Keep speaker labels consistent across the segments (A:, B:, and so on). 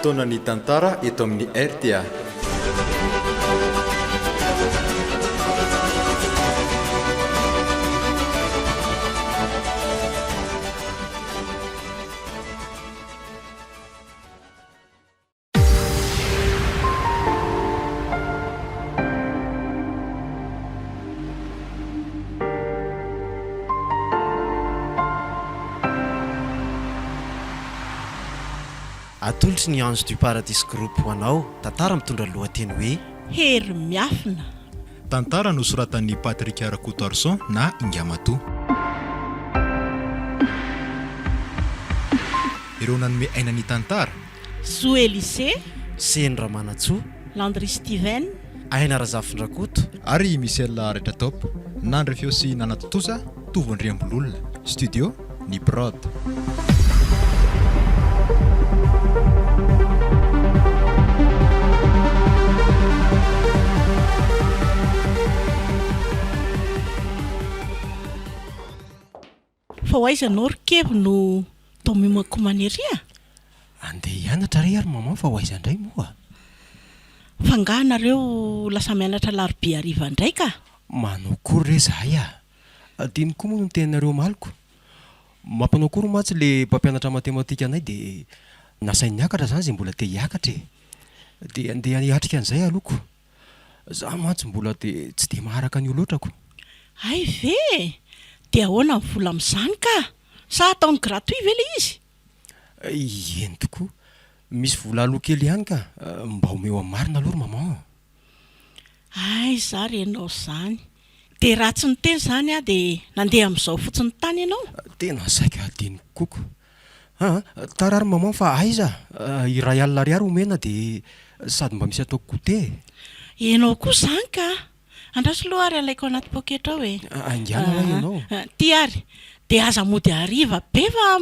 A: Fotoanan'ny tantara eto amin'ny rta.
B: Atolotry ny Ange du Paradis Group ho anao, tantara mitondra ny lohateny hoe.
C: Hery miafina.
A: Tantara nosoratan'i Patrick Rakotoarison na Ingamatoa. Ireo nanome aina ny tantara.
C: Zo Elysée.
B: Seny Ramanantsoa.
C: Landry Steven.
B: Aina Razafindrakoto.
A: Ary i Michel Retratop. Nandre feo sy nanatontosa, Tovo Andriambololona. Studio, Ny Prod.
C: Fa ho aiza ianao ry Kevy no toa miomankomana ery a?
D: Andeha hianatra re ary maman fa ho aiza indray moa?
C: Fa angaha nareo lasa mianatra alarobia hariva indray ka?
D: Manao akory re zahay a! Adino koa moa ny niteninareo omaly ko! Mampanao akory mantsy le mpampianatra matematika anay dia nasainy niakatra zany izay mbola te hiakatra e! Dia andeha hiatrika an'izay aloha ko! Za mantsy mbola dia tsy dia maharaka an'io loatra ko!
C: Hay ve e! Dia ahoana ny vola amin'izany ka? Sa ataony gratuit ve ilay izy?
D: Eny tokoa! Misy vola aloa kely ihany ka! Mba omeo amin'ny marina aloha ry maman a!
C: Aiza ary ianao izany? Dia raha tsy niteny izany aho dia nandeha amin'izao fotsiny tany ianao?
D: Tena saika hadinoko koko. Aa, tara ary maman fa aiza? Iray alina ariary omena dia sady mba misy ataoko goûter e!
C: Ianao koa izany ka! Andraso aloha ary alaiko anaty poketra ao e!
D: Haingana hoa ianao.
C: Ity ary, dia aza mody hariva be fa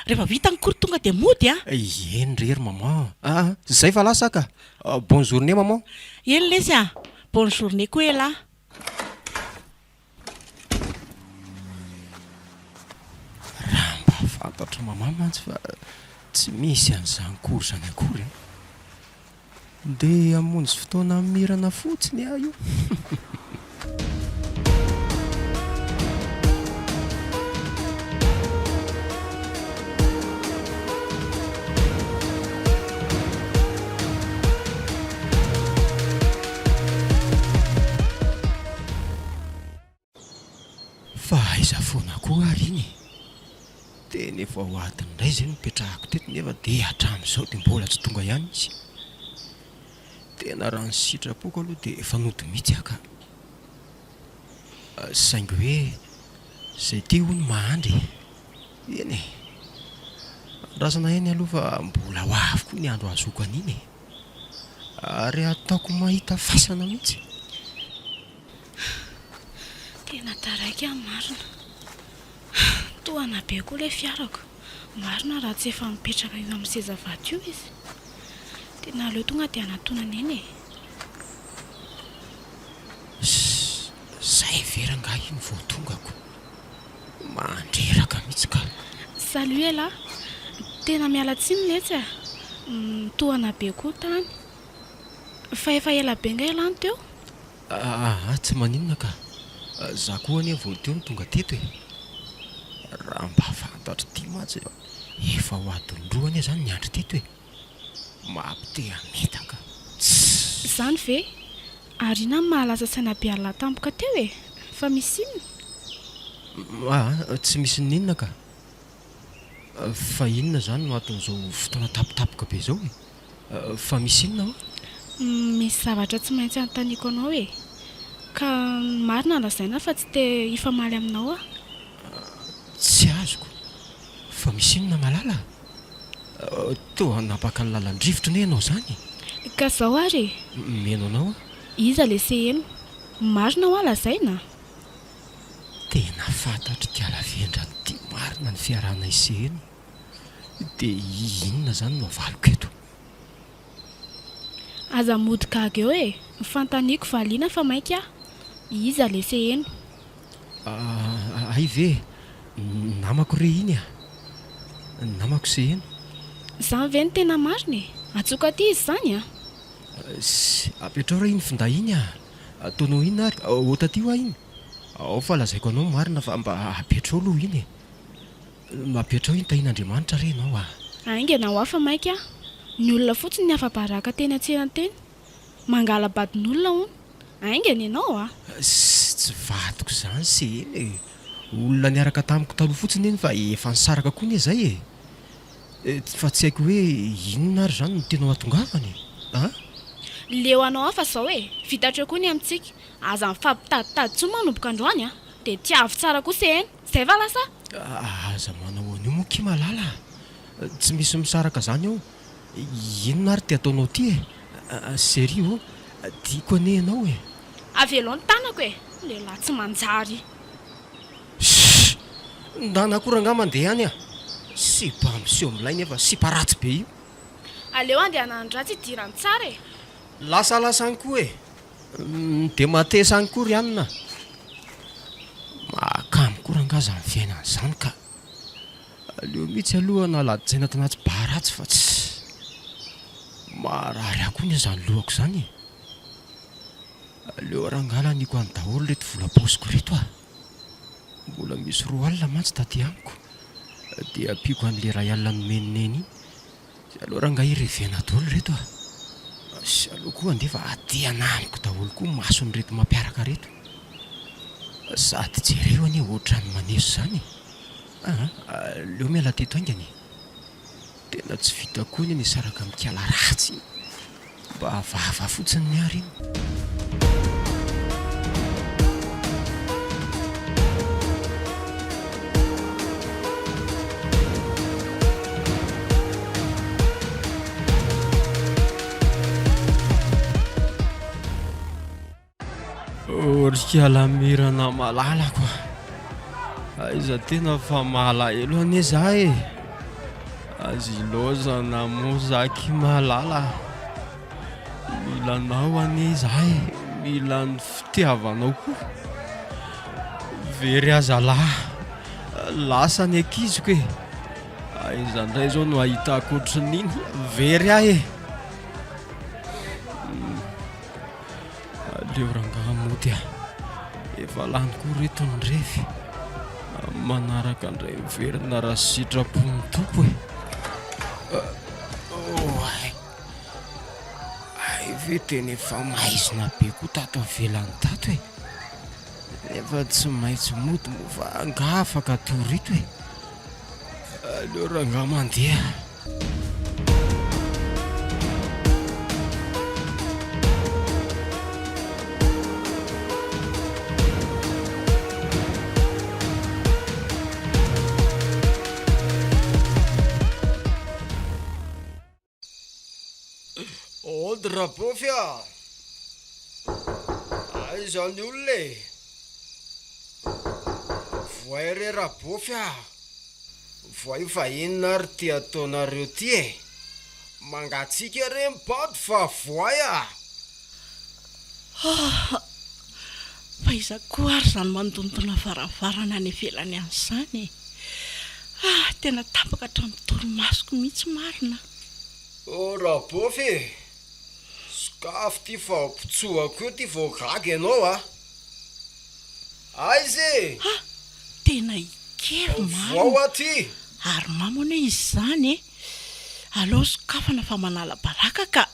C: rehefa vita ny cours tonga dia mody a!
D: Eny re ry maman a! Zay fa lasa ka! Bonne journée maman!
C: Eny lesy a! Bonne journée koa elah!
D: Raha mba fantatro maman mantsy fa tsy misy an'izany cours izany akory an! Ndeha hamonjy fotoana hamirana fotsiny aho io. Fa aiza foana koa ary iny e? Tena efa ho adiny iray izay no nipetrahako teto nefa dia hatramin'izao dia mbola tsy tonga ihany izy. Tena raha ny sitrapoko aloha dia efa nody mihitsy aho ka. Saingy hoe izay ity hono mahandry e. Eny e. Andrasana ihany aloha fa mbola ho avy koa ny andro hahazoako an'iny e. Ary ataoko mahita fasana mihitsy.
E: Tena taraiky aho marina. Tohana be koa ilay fiarako. Marina raha tsy efa mipetraka io amin'ny seza vato io izy. Tena aleo tonga dia hanatona eny e.
D: Zay ve rangahy iny vao tonga ko. Mandreraka mihitsy ka.
E: Salut elah. Tena miala tsiny letsy a. Tohana be koa tany. Fa efa ela be nga ialahy no teo?
D: Aa tsy maninona ka. Za koa anie vao teo no tonga teto e. Raha mba fantatr'ity mantsy efa ho adiny roa anie zany niandry teto e. Mampite hametaka. Tssss.
E: Zany ve? Ary inona no mahalasa saina be an'lah tampoka teo e? Fa misy inona?
D: Aa tsy misy n'inona ka. Fa inona izany no anton'izao fotoana tampotampoka be izao e? Fa misy inona hoa?
E: Misy zavatra tsy maintsy anontaniako anao e! Ka ny marina lazaina fa tsy te hifamaly aminao aho.
D: Tsy azoko. Fa misy inona Malala? Toa hanapaka ny lalan-drivotra anie ianao izany e!
E: Ka izao ary e!
D: Mino anao aho.
E: Iza le seheno? Marina hoa lazaina?
D: Tena fantatr'i Kialavendrana ity marina ny fiarahanay seheno. Dia inona izany no havaliko eto?
E: Aza mody gaga eo e! Ny fanontaniako valiana fa mainka aho. Iza le seheno?
D: Hay ve e! Namako re iny a! Namako seheno.
E: Izany ve no tena marina e? Antsoiko aty izy izany a!
D: Ssy, apetraho re iny finday iny a! Ataonao inona ary? Ao taty hoa iny. Ao fa lazaiko anao ny marina fa mba apetraho aloha iny e! Apetraho iny tahian'Andriamanitra re ianao a!
E: Haingana hoa fa maika aho. Ny olona fotsiny ny afa-baraka teny an-tsena teny. Mangala-badin'olona hono. Haingana ianao a!
D: Ssy, tsy vadiko izany se eny e! Olona niaraka tamiko taloha fotsiny iny fa efa nisaraka koa anie izay e! Fa tsy haiko hoe inona ary izany no tianao hatongavana e? An?
E: Leo anao hafa izao e! Vita hatreo koa ny amintsika. Aza mifampitaditady intsony manomboka androany a! Dia tiavo tsara kosa e! Izay va lasa?
D: Aza manao an'io moa kia malala a! Tsy misy misaraka izany ao. Inona ary ity ataonao ity e? Chérie ô! Tiako anie ianao e!
E: Avelao ny tanako e! Lehilahy tsy manjary.
D: Shh! Ndana koa rangahy mandeha any a! Sipa miseho milay nefa sipa ratsy be io.
E: Aleo andehanan'ny ratsy hidirany tsara e!
D: Lasalasa any koa e! Dia matesa any koa ry anona a! Mahakamo koa rangahy izany fiainana izany ka! Aleo mihitsy aloha naladi-tsaina tanaty bar atsy fa tsy marary ahy koa anie izany lohako izany e! Aleo rangahy laniako any daholo ireto vola paosiko ireto a! Mbola misy 20 mantsy taty amiko dia ampiako an'ilay 1000 nomen'i Neny iny. Aleo rangahy hirevena daholo ireto a! Sy aleo koa andeha fa aty anamiko daholo koa mason'ireto mampiaraka ireto. Sady jereo anie ohatran'ny maneso izany e! Aa aleo miala teto haingana e! Tena tsy vita koa anie ny hisaraka amin'ikala ratsy iny. Mba vava fotsiny ny ary iny. Oh ry kalamirana malalako a! Aiza tena fa malahelo anie za e! Aza ilaozana moa za ki malala a! Mila anao anie za e! Mila ny fitiavanao koa! Very aza lahy! Lasa ny ankiziko e! Aiza indray izao no ahitako ohatran'iny? Very aho e! Aleo rangaha mody a! Efa lany koa reto ny revy. Manaraka indray miverina raha sitrapon'ny Tompo e! Oay! Hay ve tena efa maizina be koa tato ivelany tato e! Nefa tsy maintsy mody moa fa angaha afaka atory ito e! Aleo rangaha mandeha. Ody Rabofy a! Aiza ny olona e? Voay re Rabofy a! Voay fa inona ary ty ataonareo ty e? Mangatsiaka re ny bandy fa voay a!
C: Ah! Fa iza koa ary izany mandondona varavarana any ivelany any izany e? Ah! Tena tapaka hatramin'ny torimasoko mihitsy marina.
D: Oh Rabofy e! Sokafy ty fa hopitsohako eo ty vao gaga ianao a! Aiza e!
C: Ah! Tena i Kevy marina!
D: Voao aty!
C: Ary mamo anie izy izany e! Aleo sokafana fa manala baraka ka!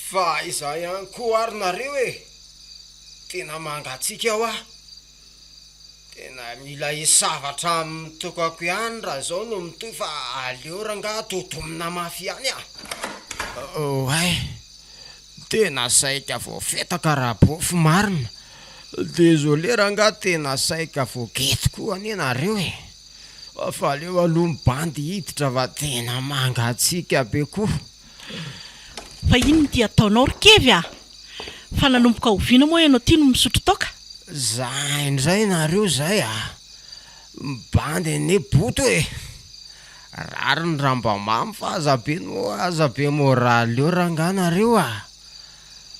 D: Fa aiza ihany koa ary nareo e! Tena mangatsiaka hoa! Tena mila hisava hatramin'ny tokako ihany raha izao no mitohy fa aleo rangaha totomina mafy ihany a! Oay! Tena saika voafetaka Rabofy marina! Désolé rangaha tena saika voagety koa anie nareo e! Fa aleo aloha ny bandy hiditra fa tena mangatsiaka be koa!
C: Fa inona ity ataonao ry Kevy a! Fa nanomboka oviana moa ianao ity no misotro toaka?
D: Za indray nareo zay a! Mibandy anie boto e! Rariny raha mba mamy fa aza be no aza be moral eo rangaha nareo a!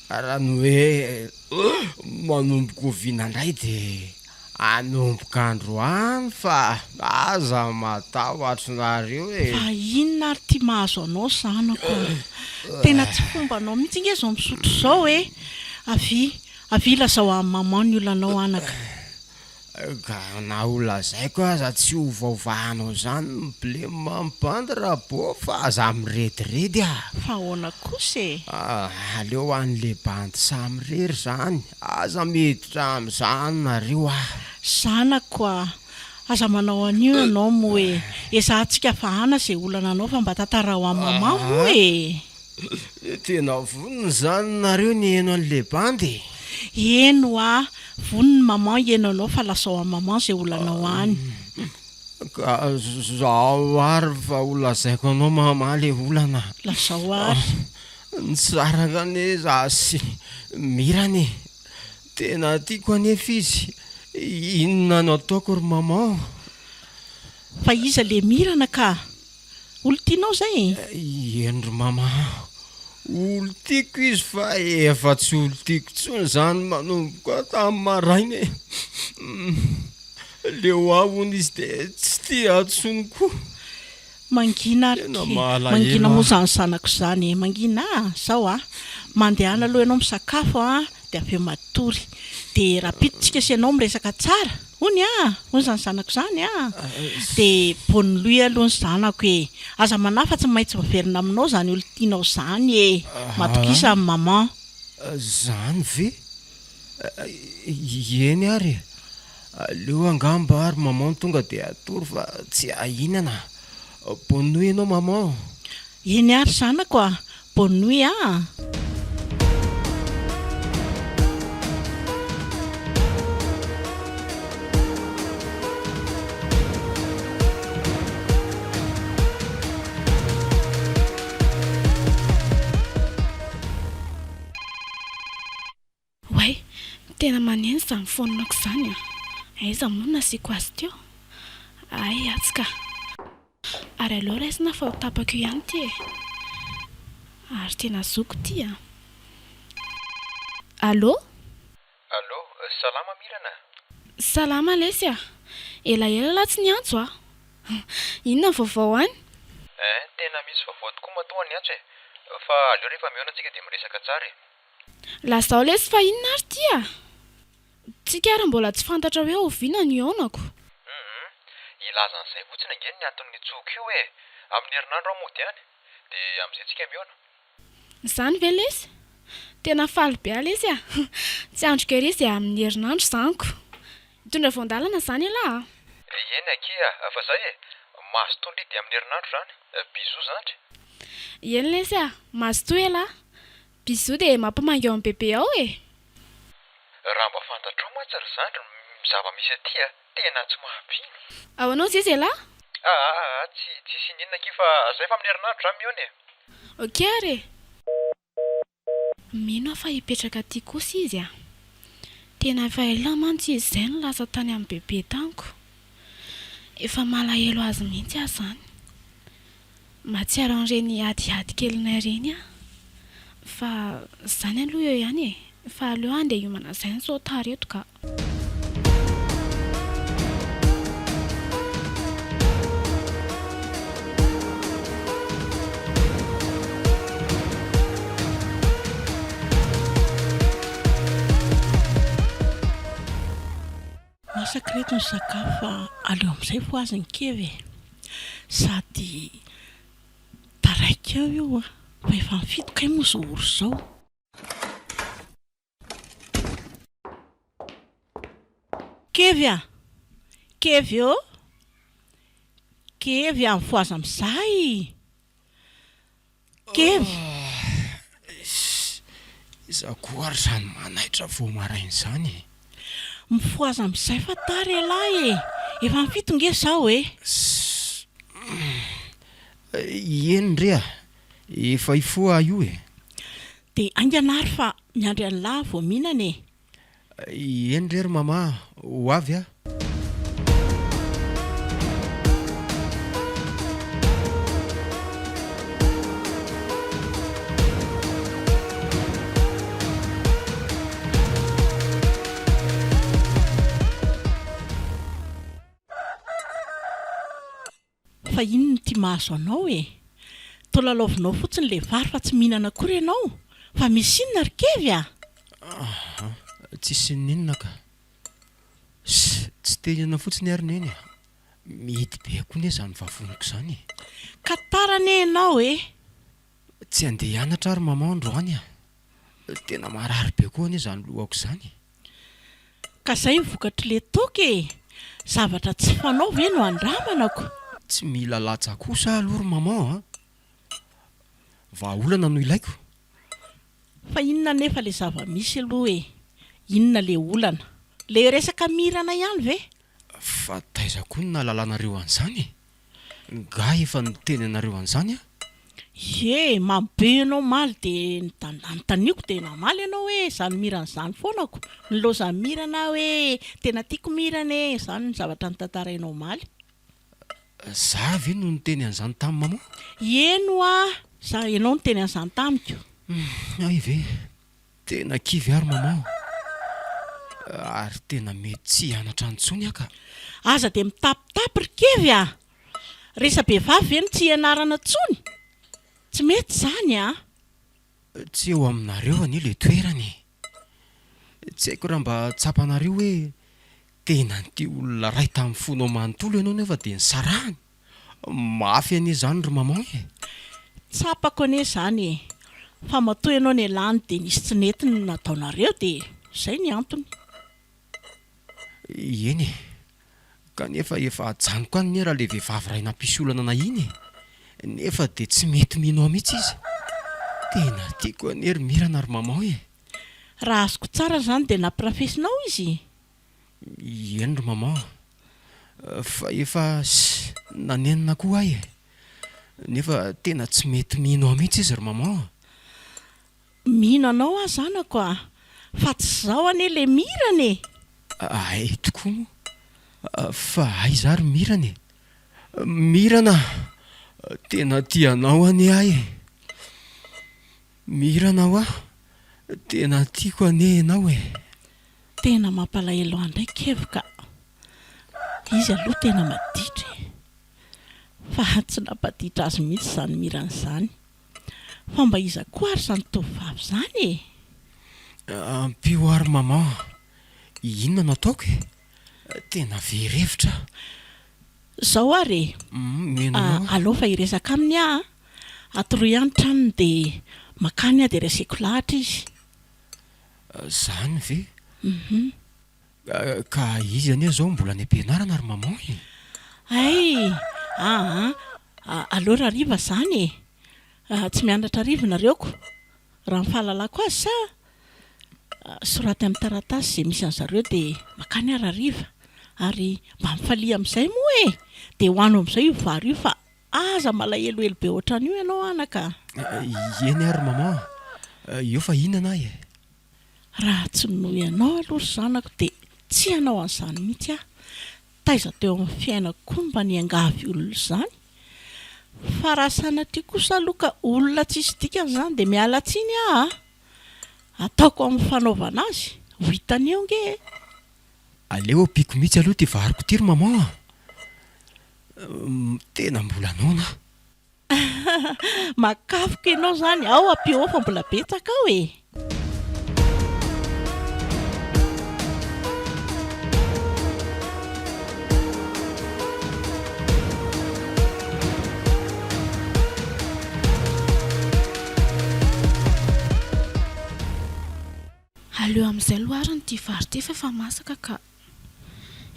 D: Raha ny hoe manomboka oviana indray de.
F: Hanomboka androany fa aza matahotra nareo e.
C: Fa inona ary ity mahazo anao zanako a! Tena tsy fombanao mihitsy ange izao misotro izao e! Avia, avia lazao amin'i maman ny olanao anaka.
F: Ka na ho lazaiko aza tsy ho vaovahanao izany ny blem amin'ny bandy Rabô fa aza mirediredy a!
C: Fa ahoana kosa e?
F: Aleo an'le bandy samirery izany, aza miditra amin'izany nareo a!
C: Zanako a! Aza manao an'io ianao moa e! Ezahantsika vahana izay olana anao fa mba tantarao amin'i maman moa e!
F: Tena vonona izany nareo ny heno an'le bandy e!
C: Eny hoa, vonona ny maman heno anao fa lazao amin'i maman izay olanao any.
F: Ka zao ary fa ho lazaiko anao maman le olana.
C: Lazao ary.
F: Nisaraka anie za sy Mirana e! Tena tiako anefa izy, inona no ataoko ry maman?
C: Fa iza le Mirana ka? Olon-tianao izay e?
F: Eny ry mama a! Olon-tiako izy fa efa tsy olon-tiako intsony izany manomboka tamin'ny maraina e! Leo ahy hono izy dia tsy tia ahy intsony koa.
C: Mangina ary
F: Tena
C: ky!
F: malahelo
C: Mangina moa
F: aho.
C: izany zanako izany e! Mangina a! Izao a! Mandehana aloha ianao misakafo a! Dia avy eo matory. Dia rahampitso tsika sy ianao miresaka tsara. Hono a! Hono izany zanako izany a! Dia bonne nuit aloha ny zanako e! Aza manahy fa tsy maintsy miverina aminao izany olon-tianao izany e! Matokisa an'i maman.
F: Izany ve? Eny ary e! Aleo angamba ary maman tonga dia hatory fa tsy hahinana. Bonne nuit ianao maman.
C: Eny ary zanako a! Bonne nuit a!
E: Oay, tena maneno izany phone-ko izany an! Aiza moa no nasiako azy teo? Hay atsy ka! Ary aleo raisina fa ho tapaka eo ihany ity e! Ary tena zoko ity an! Allô?
A: Allô, salama Mirana a!
E: Salama lesy a! Elaela lah tsy niantso a! Inona ny vaovao any?
A: Ein, tena misy vaovao tokoa matoa niantso e! Fa aleo rehefa mihaona tsika dia miresaka tsara e!
E: Lazao lesy fa inona ary ity a! Tsika ary mbola tsy fantatra hoe oviana no hihaonako.
A: Humm, hilaza an'izay fotsiny ange ny anton'ny nitsoako io e! Amin'ny herinandro aho mody any, dia amin'izay tsika mihaona.
E: Izany ve lesy? Tena faly be aho lesy a! Tsy andriko ery izay amin'ny herinandro izany ko! Hitondra voan-dalana izany ialahy a!
A: Eny akia fa zay e! Mazotoa ndry dia amin'ny herinandro izany! Bisous zandry!
E: Eny lesy a! Mazotoa ialahy! Bisous dia mampimangy ao amin'i bebe ao e!
A: Raha mba fantatrao mantsy ry zandry ny zava-misy aty a! Tena tsy mampino!
E: Ahoana hozy izy elah?
A: Aa tsy tsisy ininona akia fa zay fa amin'ny herinandro za mihaona e!
E: Ok ary e! Mino aho fa hipetraka aty kosa izy a! Tena efa ela mantsy izy izay no lasa tany amin'i bebe tany ko! Efa malahelo azy mihitsy aho izany. Mahatsiaro an'ireny adiady kelinay ireny aho. Fa izany aloha eo ihany e! Fa aleo andeha hiomana saina sao tara eto ka.
C: Masaka ireto ny sakafo fa aleo amin'izay vao azy ny kevy e! Sady taraiky eo io an! Fa efa nifidy kay moa izao ora izao. Kevy a! Kevy ô! Kevy a! Mifohaza amin'izay! Kevy!
F: Iza koa ary izany manaitra vao maraina izany e?
C: Mifohaza amin'izay fa tara ialahy e! Efa nifito nge izao e!
F: Eny re a! Efa hifoha aho io e!
C: Dia haingana ary fa miandry an'lah vao mihinana e!
F: Eny re ry mama a! Ho avy aho.
C: Fa inona ity mahazo anao e? Toa lalaovinao fotsiny ilay vary fa tsy mihinana akory ianao? Fa misy inona ry Kevy a?
F: Aa, tsisy n'inona ka. Ss, tsy te hihinana fotsiny ary Neny a. Mihidy be koa anie izany vavoniko izany e.
C: Ka tara anie ianao e!
F: Tsy handeha hianatra ary maman androany a! Tena marary be koa anie izany lohako izany e!
C: Ka izay ny vokatr'ilay toaka e! Zavatra tsy fanao ve no andramana ko!
F: Tsy mila latsa kosa aloha ry maman a! Vahaolana no ilaiko.
C: Fa inona anefa ilay zava-misy aloha e? Inona ilay olana? Ilay resaka mirana ihany ve?
F: Fa taiza koa no nahalalanareo an'izany e? Nga efa niteny anareo an'izany aho?
C: Ie, mamo be ianao omaly dia nanontaniako dia namaly ianao hoe izany mirana izany foana ko. Nilaozan'i Mirana aho hoe tena tiako Mirana e, izany ny zavatra notantarainao omaly.
F: Za ve no niteny an'izany tamin'i maman?
C: Eny hoa, za, ianao niteny an'izany tamiko.
F: Hay ve? Tena kivy aho ry maman a! Ary tena mety tsy hianatra intsony aho ka!
C: Aza dia mitapitapy ry Kevy a! Resa-behivavy ve no tsy hianarana intsony? Tsy mety izany a!
F: Tsy eo aminareo anie ilay toerana e! Tsy haiko raha mba tsapanareo hoe tena nitia olona iray tamin'ny fonao manontolo ianao nefa dia nisarahana? Mafy anie izany ry maman e!
C: Tsapako anie izany e! Fa matoa ianao nialany dia nisy tsy nety ny nataonareo dia izay ny antony.
F: Eny e! Kanefa efa ajanoko any anie raha ilay vehivavy iray nampisy olana anay iny e! Nefa dia tsy mety mino ahy mihitsy izy. Tena tiako anie ry Mirana ry maman e!
C: Raha azoko tsara izany dia nampirafesinao izy?
F: Eny ry maman a! Fa efa nanenina koa aho e! Nefa tena tsy mety mino ahy mihitsy izy ry maman a!
C: Mino anao aho zanako a! Fa tsy izaho anie ilay Mirana e!
F: Hay tokoa moa! Fa aiza ary Mirana e? Mirana a! Tena tia anao anie aho e! Mirana hoa! Tena tiako anie ianao e!
C: Tena mampalahelo ahy indray Kevo ka! Izy aloha tena maditra e! Fa tsy nampaditra azy mihitsy izany Mirana izany. Fa mba iza koa ary izany tovovavy izany e?
F: Ampio ary maman a! Inona no ataoko e? Tena very hevitra aho.
C: Izao ary e!
F: Mino anao aho.
C: Aleo fa hiresaka aminy aho a! Atoroy ahy ny tranony dia makany aho dia reseko lahatra izy.
F: Zany ve? Ka izy anie zao mbola any am-pianarana ry maman e!
C: Hay! Aa! Aleo rahariva zany e! Tsy mianatra hariva nareo ko! Raha ny fahalalako azy sa? Soraty amin'ny taratasy izay misy an'zareo dia makany aho rahariva! Ary mba mifalia amin'izay moa e! Dia hohano amin'izay io vary io fa Aza malahelohelo be ohatran'io ianao anaka
F: a! Eny ary maman a! Eo fa hihinana aho e!
C: Raha tsy noho ianao aloha ry zanako dia tsy hanao an'izany mihitsy aho. Taiza teo amin'ny fiainako koa no mba niangavy olona izany? Fa raha sanatria kosa aloha ka olona tsisy dikany izany dia miala tsiny aho a! Ataoko amin'ny fanaovana azy, ho hitany eo ange e!
F: Aleo ampiako mihitsy aloha ity variko ity ry maman a! Tena mbola noana aho.
C: Makafoka ianao izany, ao ampio ao fa mbola betsaka ao e!
E: Aleo amin'izay aloha ary ity vary ity fa efa masaka ka.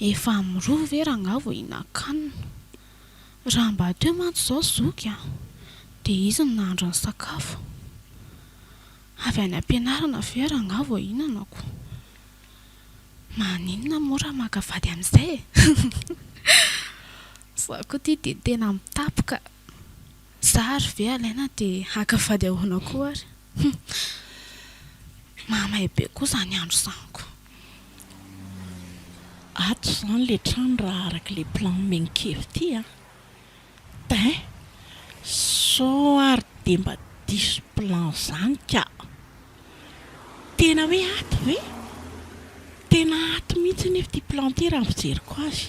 E: Efa amin'ny roa ve rangahy vao hihinan-kanina? Raha mba teo mantsy izao zoky an, dia izy no nahandro ny sakafo. Avy any am-pianarana ve rangahy vao hihinana ko? Maninona moa raha maka vady amin'izay e? Za koa ity dia tena mitapy ka. Za ary ve alaina dia haka vady ahoana koa ary? Hum! Mahamay be koa izany andro izany ko!
C: Ato izany ilay trano raha araka ilay plan omen'i Kevy ity an! Tain! Sao ary dia mba diso plan izany ka! Tena hoe ato ve? Tena ato mihitsy anefa ity plan ity raha ny fijeriko azy.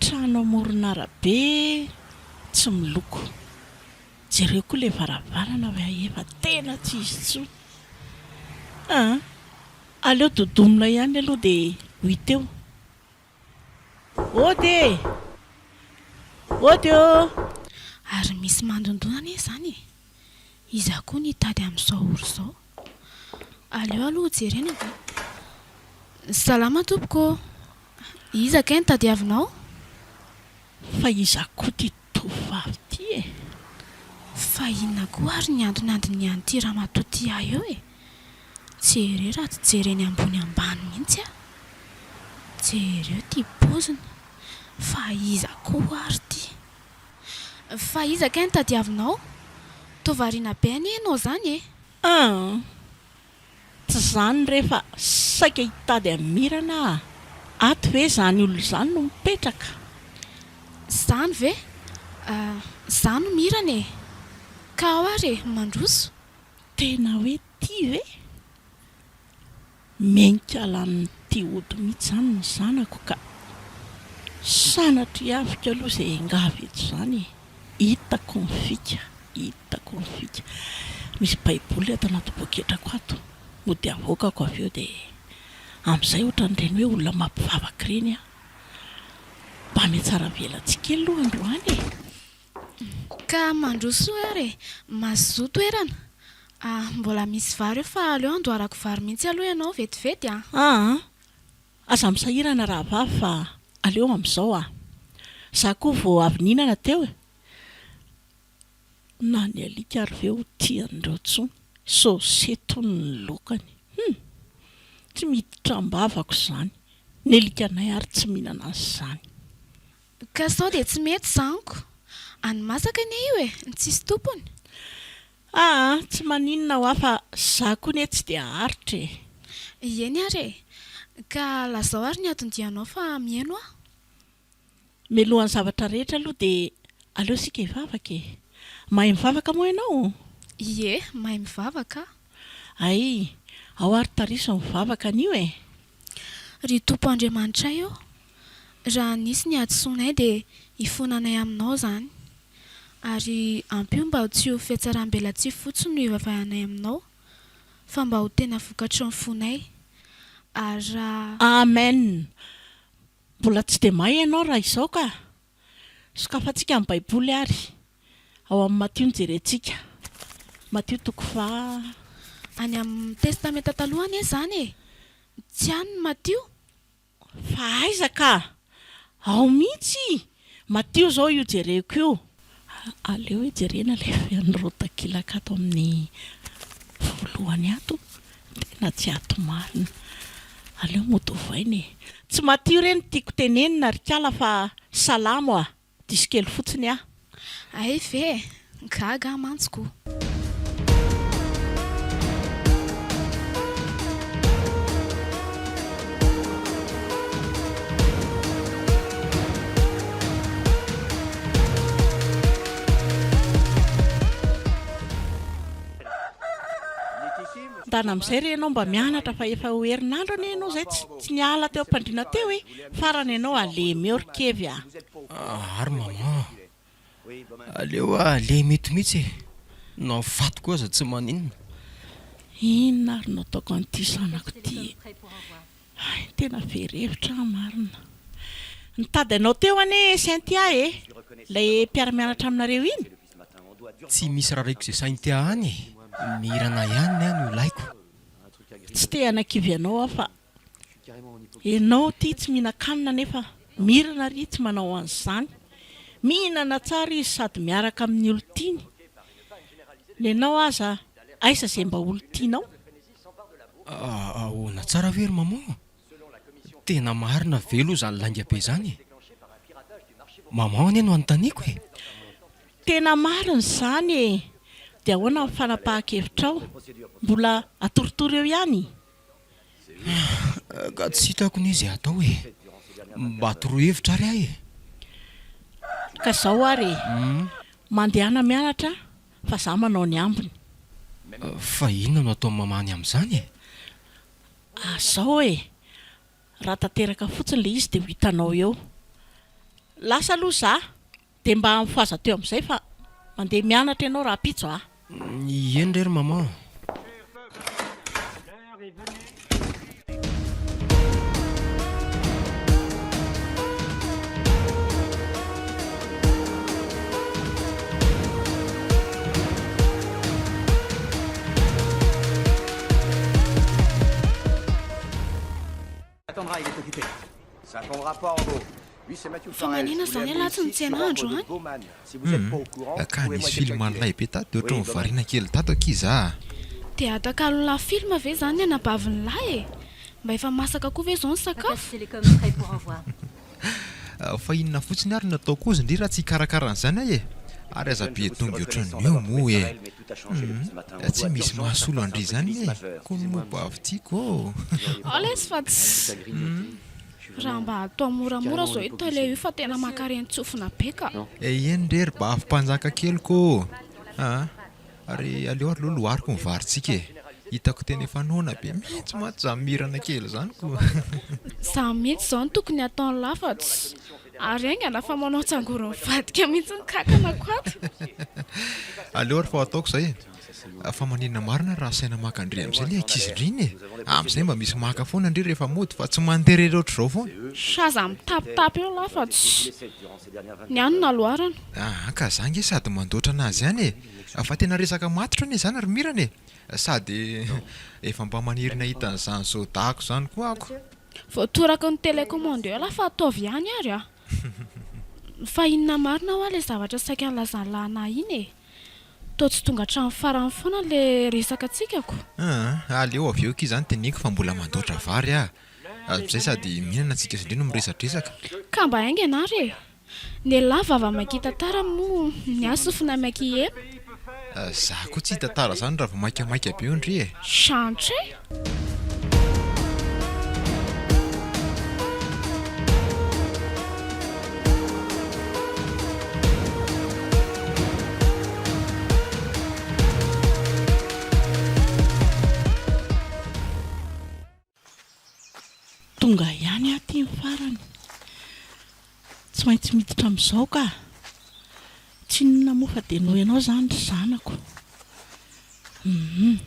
C: Trano amoron'arabe. tsy miloko. Jereo koa ilay varavarana fa efa tena tsy izy intsony. Aa! Aleo dodomina ihany aloha dia ho hita eo. Ody e! Ody ô!
E: Ary misy mandondona anie izany e! Iza koa no hitady amin'izao ora izao? Aleo aloha hojerena e! Salama tompoko ô! Iza kay no tadiavinao?
C: Fa iza koa ity tovovavy ity e?
E: Fa inona koa ary ny antony andinihan'ity ramatoa ity ahy eo e? Jereo raha tsy jereny ambony ambany mihitsy aho. Jereo ity paoziny. Fa iza koa ary ity? Fa iza kay no tadiavinao? Toa variana be anie ianao izany e!
C: An! Tsy izany re fa saika hitady an'i Mirana aho. Ato ve izany olona izany no mipetraka?
E: Izany ve? Izaho no Mirana e! Ka ao ary e! Mandroso!
C: Tena hoe tia ve? Miankala amin'ity ody mihitsy izany ny zanako ka! Sanatria aviko aloha izay hiangavy eto izany e! Hitako ny fika, hitako ny fika. Misy baiboly ato anaty poketrako ato, mody avoakako avy eo dia amin'izay ohatran'ireny hoe olona mampivavaka ireny aho. Mba mihatsara velatsihy kely aloha androany e!
E: Ka mandroso ary e! Mazoto toerana! Ah, mbola misy vary eo fa aleo andoharako vary mihitsy aloha ianao vetivety a!
C: Aa! Aza misahirana rahavavy fa aleo amin'izao a! Za koa vao avy nihinana teo e! Na ny alika ary ve ho tia an'ireo intsony? Sôsety hono ny lokany! Hum! Tsy miditra am-bavako izany! Ny alikanay ary tsy mihinana an'izany!
E: Ka sao dia tsy mety izany ko! Any masaka anie io e! Tsisy tompony!
C: Aa tsy maninona hoa fa za koa ne tsy dia haharitra e!
E: Ieny ary e! Ka lazao ary ny anton-dianao fa mihaino aho.
C: Mialohan'ny zavatra rehetra aloha dia aleo isika hivavaka e! Mahay mivavaka moa ianao?
E: Ie, mahay mivavaka aho.
C: Hay, ao ary tariso ny vavaka anio e!
E: Ry Tompo Andriamanitray ô, raha nisy ny hadisoanay dia ifonanay aminao izany. Ary ampio mba tsy ho fihatsaram-belatsihy fotsiny no ivavahanay aminao, fa mba ho tena vokatry ny fonay. Ary raha.
C: Amen! Mbola tsy dia mahay ianao raha izao ka! Sokafantsika ny Baiboly ary. Ao amin'ny Matio no jerentsika. Matio toko faha.
E: Any amin'ny Testamenta Taloha anie izany e! Tsy any ny Matio.
C: Fa aiza ka! Ao mihitsy! Matio izao io jereko io. Aleo hoe jerena ilay feon'ireo takelaka ato amin'ny voalohany ato. Tena tsy ato marina. Aleo mody ovaina e. Tsy Matio re no tiako tenenina ry kala fa Salamo a! Diso kely fotsiny aho.
E: Hay ve e! Gaga aho mantsy ko.
C: Ndana amin'izay re ianao mba mianatra fa efa ho herinandro anie ianao izay tsy niala teo am-pandriana teo e! Farany ianao alemy eo ry Kevy a!
F: Ary maman, aleo alemy eto mihitsy e! Na ho faty koa aza tsy maninona.
C: Inona ary no ataoko an'ity zanako ity e! Hay, tena very hevitra aho marina. Nitady anao teo anie Cynthia e! Ilay mpiara-mianatra aminareo iny.
F: Tsy misy rareko izay Cynthia any e! Mirana ihany ny ahy no ilaiko.
C: Tsy te hanakivy anao aho fa Enao ty tsy mihinan-kanina nefa Mirana ary tsy manao an'izany. Mihinana tsara izy sady miaraka amin'ny olon-tiany. Nenao aza aiza ze mba olon-tianao?
F: Ahoana tsara ve ry maman? Tena marina ve aloha izany lainga be izany e? Maman anie no anontaniako e!
C: Tena marina izany e! Dia ahoana ny fanapahan-kevitrao? Mbola atoritory eo ihany?
F: Ka tsy hitako anie izay atao e! Mba toroy hevitra ary aho e!
C: Ka izao ary e! Mandehana mianatra fa za manao ny ambiny.
F: Fa inona no ataon'i mamany amin'izany e?
C: Azao e! Raha tanteraka fotsiny ilay izy dia ho hitanao eo. Lasa aloha za. Dia mba mifohaza teo amin'izay fa mandeha mianatra ianao rahampitso a!
D: Eny re ry maman.
E: Fa manina izany ialahy tsy nitsena andro any?
A: Humm, ka nisy film nilay be tato de ohatran'ny variana kely tato akia za a!
E: Dia atakalon'lah film ve izany ny anabavin'lah e? Mba efa masaka koa ve izao ny sakafo?
A: Fa inona fotsiny ary no ataoko ozy ndry raha tsy hikarakara an'izany aho e! Ary aza be dongy ohatran'io moa e! Humm, tsy misy mahasolo an-dry izany e! Kony moa bavy tiako ô!
E: Ao lesy fa tsy. Raha mba atao moramora zao io tale io fa tena mankarentsofina be ka.
A: Eny re ry bavy mpanjaka keliko ô! A! Ary aleo ary aloha lohariko ny varintsika e! Hitako tena efa noana be mihitsy mantsy izany mirana kely izany ko!
E: Izany mihitsy izao no tokony hataon'lah fa tsy ary haingana fa manao tsangory mivadika mihitsy ny kakanako ato.
A: Aleo ary fa ho ataoko izay e! Fa maninona marina raha asaina maka an-dry amin'izay ilay ankizy ndry iny e! Amin'izay mba misy maka foana ndry rehefa mody fa tsy mandeha irery ohatr'izao foana.
E: Aza mitapitapy eo lahy fa tsy ny any no aloarana.
A: Aa ka za nge sady mandoatra anazy ihany e! Fa tena resaka matotra anie izany ry Mirana e! Sady efa mba maniry ny hahita an'izany zodako izany koa ako.
E: Voatoraky ny télécommande eo lahy fa ataovy ihany ary a! Fa inona marina hoa ilay zavatra saika nilazan'lah anah iny e? Toa tsy tonga hatramin'ny farany foana le resaka tsika ko.
A: Aa, aleo avy eo akia zany teneniko fa mbola mandoatra vary ah. Amin'izay sady mihinana tsika sy ndry no miresadresaka.
E: Ka mba haingana ary e! Nelah vava maika hitantara moa ny ahy sofina maika hiheno.
A: Za koa tsy hitantara zany raha vao maikamaika be eo ndry e!
E: Chantre e!
C: Tonga ihany aho ity ny farany. Tsy maintsy miditra amin'izao ka. Tsy inona moa fa dia noho ianao izany ry zanako. Hum.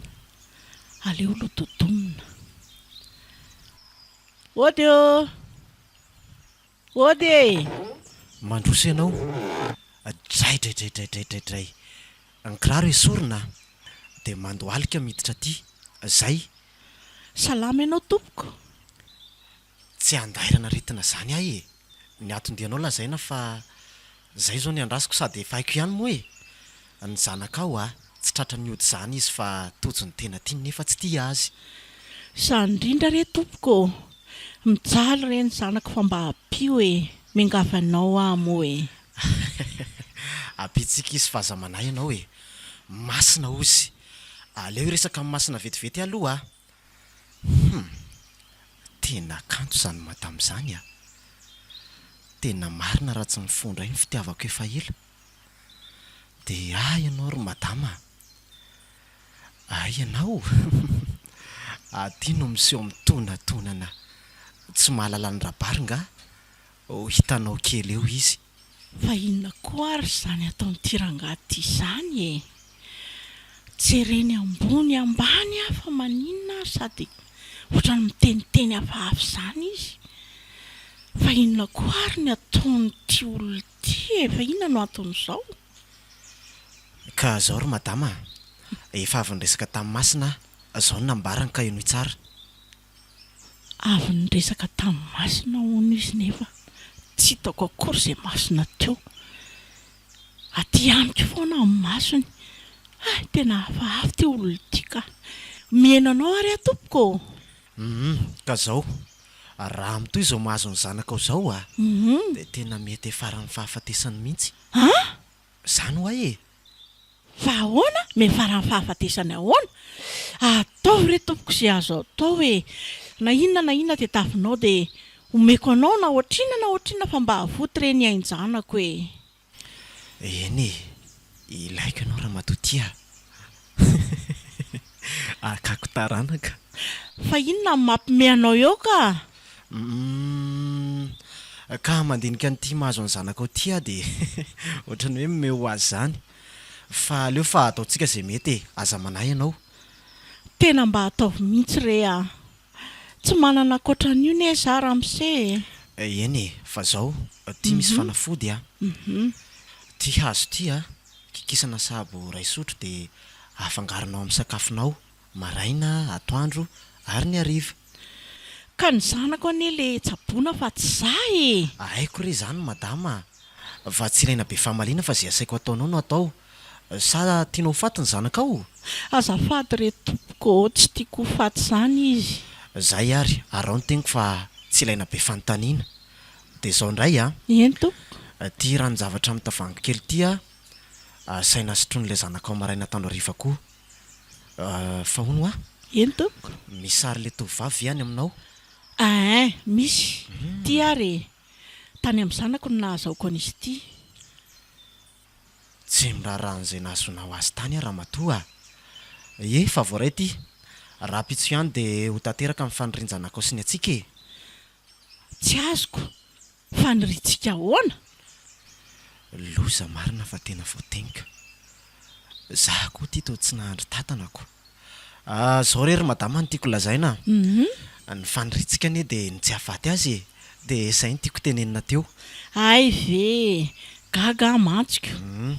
C: Aleo aloha dodomina. Ody ô! Ody e!
B: Mandroso ianao. Draidraidraidraidraidray. Ny kiraro esorina dia mandohalika miditra aty. Zay.
C: Salama ianao tompoko.
B: Tsy andairana aretina zany ahy e! Ny aton-dianao lazaina fa zay zao ny andrasako sady efa haiko ihany moa e! Ny zanakao a, tsy tratran'ny ody zany izy fa tojo ny tena tiany nefa tsy tia azy.
C: Izany indrindra re tompoko ô! Mijaly re ny zanako fa mba ampio e! Miangavy anao aho moa e!
B: Ampitsika izy fa aza manahy ianao e! Masina ozy! Aleo hiresaka amin'i Masina vetivety aloha a! Hum! Tena kanto izany madama izany a! Tena marina raha tsy mifoha indray ny fitiavako efa ela. Dia ahy ianao ry madama a! Ahy ianao? Aty no miseho mitonatonana tsy mahalala ny rabary nga? Ho hitanao kely eo izy.
C: Fa inona koa ary izany ataon'ity rangahy ity izany e? Jereny ambony ambany aho fa maninona ary sady ohatran'ny miteniteny hafahafa izany izy. Fa inona koa ary ny ataon'ity olona ity e? Fa inona no anton'izao?
B: Ka zao ry madama a! Efa avy niresaka tamin'i Masina aho, zao no nambarany ka henoy tsara.
C: Avy niresaka tamin'i Masina hono izy nefa tsy hitako akory izay masina teo. Aty amiko foana ny masony. Hay, tena hafahafa ity olona ity ka. Mihaino anao ary aho tompoko ô!
B: Humm, ka zao, raha mitohy izao mahazo ny zanakao izao a, dia tena mety hiafaran'ny fahafatesany mihitsy.
C: An!
B: Zany ho'a e!
C: Fa ahoana? Miafaran'ny fahafatesany ahoana? Ataovy re tompoko izay azo atao e! Na inona na inona tetavinao dia omeko anao na ohatrinona na ohatrinona fa mba avoty re ny ain-janako e!
B: Eny e! Ilaiko ianao ramatoa ity a! Hakako taranaka.
C: Fa inona no mampime anao eo ka?
B: Humm! Ka mandinika an'ity mahazo ny zanakao ity aho dia ohatran'ny hoe mimehy ho azy izany. Fa aleo fa ataontsika izay mety e! Aza manahy ianao.
C: Tena mba ataovy mihitsy re a! Tsy manana ankoatran'io ne za ramose e!
B: Eny e, fa zao, ty misy fanafody a! Ty hazo ty a, kikisana sahabo iray sotro de afangaronao amin'ny sakafonao, maraina, atoandro ary ny hariva.
C: Ka ny zanako anie le tsaboina fa tsy za e!
B: Haiko re zany madama a! Fa tsy ilaina be famaliana fa ze asaiko ataonao no atao. Sa tianao ho faty ny zanakao?
C: Azafady re tompoko ô, tsy tiako ho faty izany izy.
B: Zay ary, araho ny teniko fa tsy ilaina be fanontaniana. Dia izao indray a!
C: Eny tompoko.
B: Ity ranon-javatra amin'ny tavoahangy kely ity a, asaina sotroin'ilay zanakao maraina atoandro hariva koa. Fa hono hoa?
C: Eny tompoko.
B: Misy sary ilay tovovavy ve any aminao?
C: Ein, misy. Ity ary e. Tany amin'ny zanako no nahazahoako an'izy ity.
B: Tsy miraharaha an'izay nahazoanao azy tany aho ramatoa a! Ie, fa voaray ity. Rahampitso ihany dia ho tanteraka ny fanirian-janakao sy ny antsika e!
C: Tsy azoko. Faniriantsika ahoana?
B: Loza marina fa tena voateniko. Za koa ity toa tsy nahandry tatanako. Ah, zao re ry madama no tiako lazaina a! Ny faniriantsika anie dia ny tsy hahafaty azy e! Dia izay no tiako tenenina teo.
C: Hay ve e! Gaga aho mantsy ko!
B: Hum.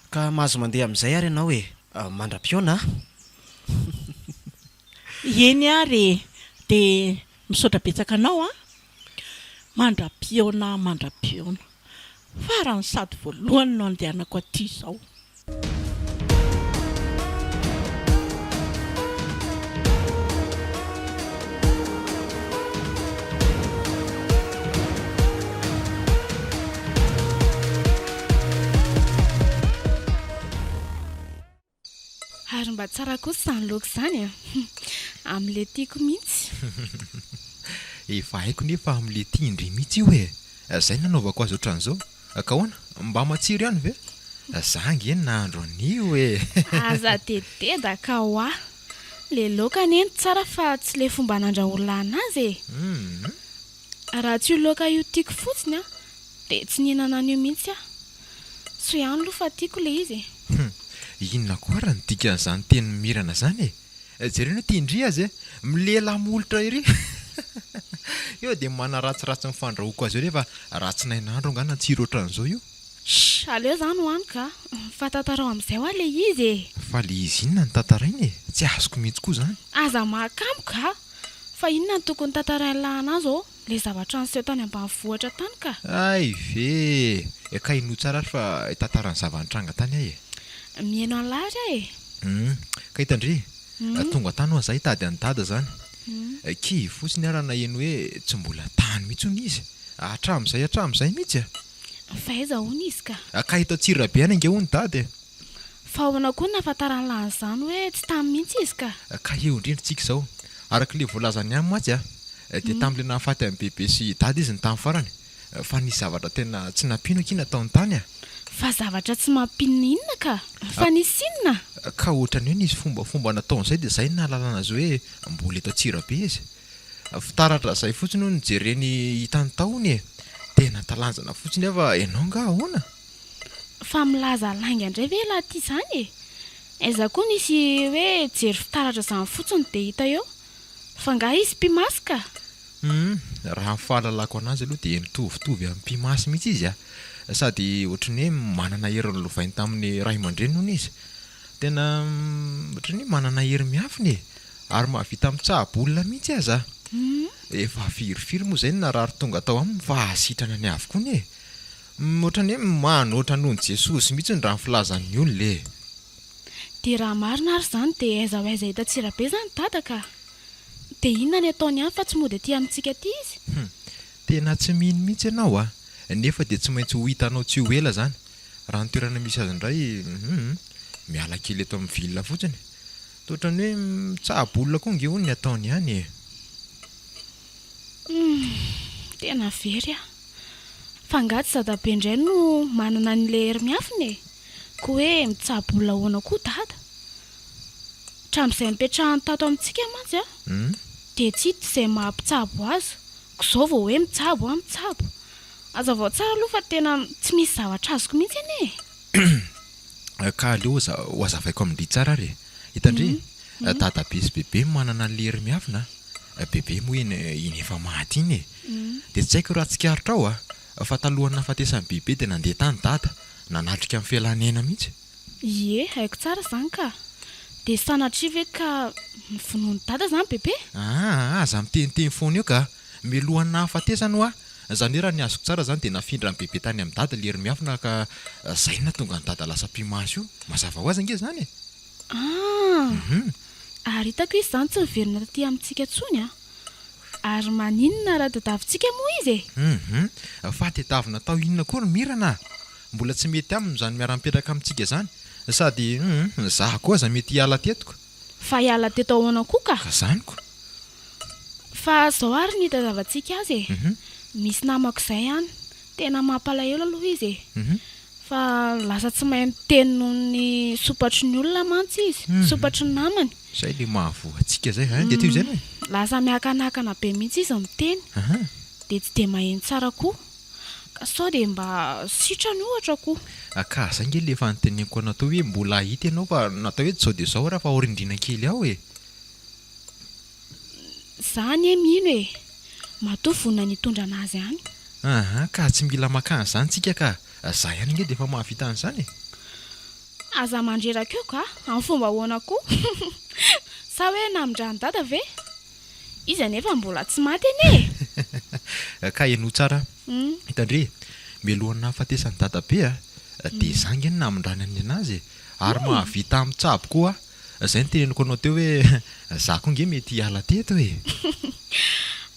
B: Ka mahazo mandeha amin'izay ary ianao e! Mandra-pihaona a!
C: Eny ary e! Dia misaotra betsaka anao an! Mandra-pihaona mandra-pihaona. Farany sady voalohany no andehanako aty izao.
E: Ary mba tsara kosa izany laoka izany an! Amin'ilay tiako mihitsy.
A: Efa haiko nefa amin'ilay tian-dry mihitsy io e! Izay no nanaovako azy ohatran'izao. Ka ahoana? Mba matsiro ihany ve? Za ange no nahandro an'io e!
E: Aza dia dedaka hoa! Ilay laoka anie no tsara fa tsy ilay fomba nandrahoana anazy e! Raha tsy io laoka io tiako fotsiny an, dia tsy nihinana an'io mihitsy aho. Soa ihany aloha fa tiako ilay izy e.
A: Hum, inona koa ary ny dikan'izany teny mirana izany e? Jereo anie ity ndry aza e! Milela molotra ery! Eo dia manaratsiratsy ny fandrahoako azy eo rehefa raha tsy nahay nahandro angaha natsiro ohatran'izao io.
E: Shh! Aleo izany hohaniko a! Fa tantarao amin'izay hoa ilay izy e!
A: Fa ilay izy inona no tantaraina e? Tsy azoko mihitsy koa izany.
E: Aza mahakamoka a! Fa inona no tokony tantarain'lah anah zao? Le zavatra niseho tany ambanivohitra tany ka!
A: Hay ve e! Ka henoy tsara ary fa hitantara ny zava-nitranga tany aho e!
E: Mihaino an'lah ary aho e!
A: Hum, ka hitan-dry? Tonga tany ho'a za hitady an'i Dada zany. Kivy fotsiny aho raha naheno hoe tsy mbola tany mihitsy hono izy. Hatramin'izay hatramin'izay mihitsy a!
E: Fa aiza hono izy ka?
A: Ka eto Antsirabe any ange hono Dada e!
E: Fa ahoana koa no nahafantaran'lah an'izany hoe tsy tany mihitsy izy ka?
A: Ka eo indrindra tsika izao. Araka ilay voalazany ihany mantsy a, dia tamin'ilay nahafaty an'i Bebe sy i Dada izy no tamin'ny farany. Fa nisy zavatra tena tsy nampino akia nataony tany a.
E: Fa zavatra tsy mampino inona ka? Fa nisy inona?
A: Ka ohatran'ny hoe nisy fombafomba nataony izay dia izay no nahalalana azy hoe mbola eto Antsirabe izy. Fitaratra izay fotsiny hono nojereny hitany tao hono e. Tena talanjana fotsiny aho fa ianao angaha ahoana?
E: Fa milaza lainga indray ve ialahy ity izany e? Aiza koa nisy hoe jery fitaratra izany fotsiny dia hita eo? Fa angaha izy mpimasy ka?
A: Humm, raha ny fahalalako anazy aloha dia mitovitovy amin'ny mpimasy mihitsy izy a! Sady ohatry ny hoe manana hery nolovainy tamin'ny ray aman-dreniny hono izy. Tena ohatry ny hoe manana hery miafina e! Ary mahavita mitsabo olona mihitsy aza. Efa firifiry moa izay no narary tonga tao aminy fa sitrana ny avokoa anie e! Ohatran'ny hoe manoatra noho ny Jesosy mihitsy raha ny filazan'ny olona e!
E: Dia raha marina ary izany dia aiza ho aiza eto Antsirabe izany Dada ka! Dia inona ny ataony any fa tsy mody aty amintsika aty izy?
A: Hum! Tena tsy mino mihitsy ianao a! Nefa dia tsy maintsy ho hitanao tsy ho ela izany. Raha ny toerana misy azy indray, hum! Miala kely eto amin'ny ville fotsiny. Toa ohatran'ny hoe mitsabo olona koa ange hono ny ataony any e!
E: Humm! Tena very aho. Fa angaha tsy dadabe indray no manana an'ilay hery miafina e? Koa hoe mitsabo olona ahoana koa dada? Hatramin'izay nipetrahany tato amintsika mantsy an, dia tsy hita izay maha mpitsabo azy. Ko zao vao hoe mitsabo an, mitsabo. Hazavao tsara aloha fa tena tsy misy zavatra azoko mihitsy anie
A: e. Ka aleo ho hazavaiko amin-dry tsara ary e. Hitan-dry, dadabe sy bebe manana an'ilay hery miafina a. Bebe moa iny iny efa maty iny e. Dia tsy haiko raha tsikaritrao a, fa talohan'ny nahafatesan'i bebe dia nandeha tany dada, nanatrika ny fialan'aina mihitsy.
E: Ie, haiko tsara izany ka. Dia sanatria ve ka novonoin'i Dada izany Bebe?
A: Aa, aza miteniteny foana eo ka. Mialohan'ny nahafatesany hoa. Izany hoe raha ny azoko tsara izany dia nafindran'i Bebe tany amin'i Dada ilay herimiafina ka izay no nahatonga an'i Dada lasa mpimasy io. Mazava ho azy ange izany e.
E: Aa, ary hitako izy izany tsy niverina taty amintsika intsony an. Ary maninona raha tadiavintsika moa izy e?
A: Hum fa tedavina atao inona koa ry Mirana a! Mbola tsy mety aminy izany miara-mipetraka amintsika izany. Sady hum za koa aza mety hiala teto ka.
E: Fa hiala teto ahoana koa ka?
A: Ka zany ko.
E: Fa zao ary ny hitadiavantsika azy e! Misy namako izay any, tena mampalahelo aloha izy e! Fa lasa tsy mahay miteny noho ny sompatry ny olona mantsy izy, sompatry ny namany.
A: Zay le mahavoa antsika zay hein, de toy izay e.
E: Lasa miakanakana be mihitsy izy miteny, de tsy de maheno tsara koa. Ka sao de mba sitrany ohatra ko.
A: Ka zay nge le efa noteneniko anao teo hoe mbola hahita ianao fa natao hoe tsy zao de zao raha fa ao rindrina kely ao e.
E: Za anie mino e! Matoa vonona ny hitondra anazy any.
A: Aha, ka tsy mila maka an'izany tsika ka! Za ihany ange dia efa mahavita an'izany e!
E: Aza mandreraka eo ka! Amin'ny fomba ahoana koa? Sa hoe namindran'i dada ve? Izy anefa mbola tsy maty anie
A: e! Ka henoy tsara, hitandre e! Mialohan'ny nahafatesan'i dadabe a, dia za ange no namindrany ny anazy e! Ary mahavita mitsabo koa aho! Zay no teneniko anao teo hoe za koa nge mety hiala teto e!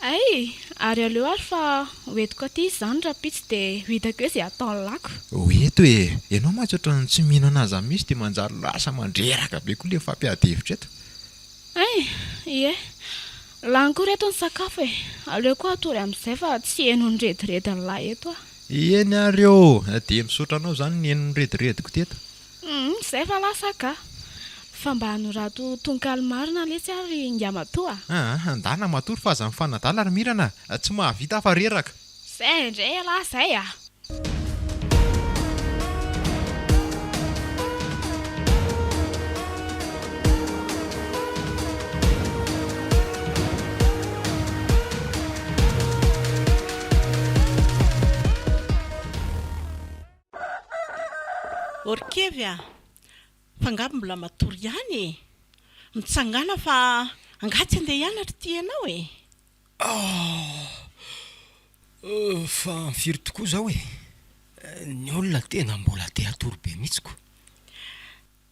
E: Hay! Ary aleo ary fa ho entiko aty izy izany rahampitso dia ho hitako eo izay ataon'ny lako.
A: Ho eto e! Ianao mantsy ohatran'ny tsy mino an'azy zany mihitsy dia manjary lasa mandreraka be koa le mifampiady hevitra eto.
E: Hay! Ie! Lany koa reto ny sakafo e! Aleo koa hatory amin'izay fa tsy heno ny rediredin'lah eto aho.
A: Eny ary ô! Dia misaotra anao izany niheno ny redirediko teto.
E: Humm zay fa lasa ka! Fa mba anorato tononkalo marina letsy ary ry Ingamatoa a!
A: Aa ndana matory fa aza mifanadala ry Mirana a! Tsy mahavita aho fa reraka!
E: Zay indray ialahy zay a!
C: Orkevy a! Fa nga mbola matory ihany e? Mitsangàna fa angaha tsy andeha hianatra ity ianao e?
D: Oh! Fa firy tokoa izao e? Ny olona tena mbola te hatory be mihitsy ko.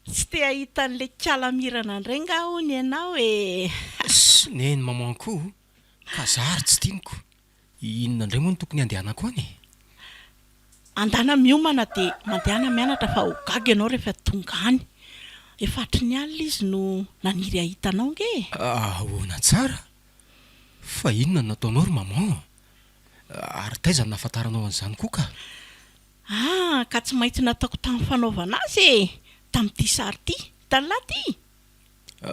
C: Tsy te hahita an'ilay kala mirana indray nga hono ianao e?
D: Sy neny maman ko ka za ary tsy tiany ko. Inona indray moa no tokony handehanako any e?
C: Andana miomana dia mandehana mianatra fa ho gaga ianao rehefa tonga any. Efa hatry ny alina izy no naniry hahita anao ange e!
D: Ahoana tsara? Fa inona no nataonao ry maman a? Ary taiza no nahafantaranao an'izany koa ka?
C: Ah, ka tsy maintsy nataoko tamin'ny fanaovana azy e! Tamin'ity sary ity. Hitan'lah ity?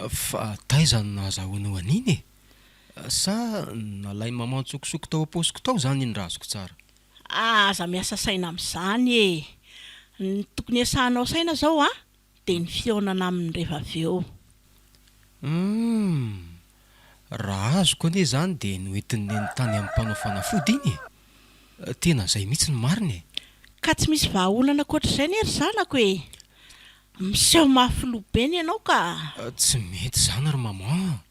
D: Fa taiza no nahazahoanao an'iny e? Sa nalain'i maman an-tsokosoko tao am-paosiko tao izany iny raha azoko tsara?
C: Aza miasa saina amin'izany e! Ny tokony hiasanao saina izao an, dia ny fihaonana aminy rehefa avy eo.
D: Humm! Raha azoko anie izany dia noentin'i Neny tany amin'ny mpanao fanafody iny e! Tena izay mihitsy no marina e!
C: Ka tsy misy vahaolana ankoatr'izay anie ry zanako e! Miseho mafy loha be ny ianao ka!
D: Tsy mety izany ry maman a!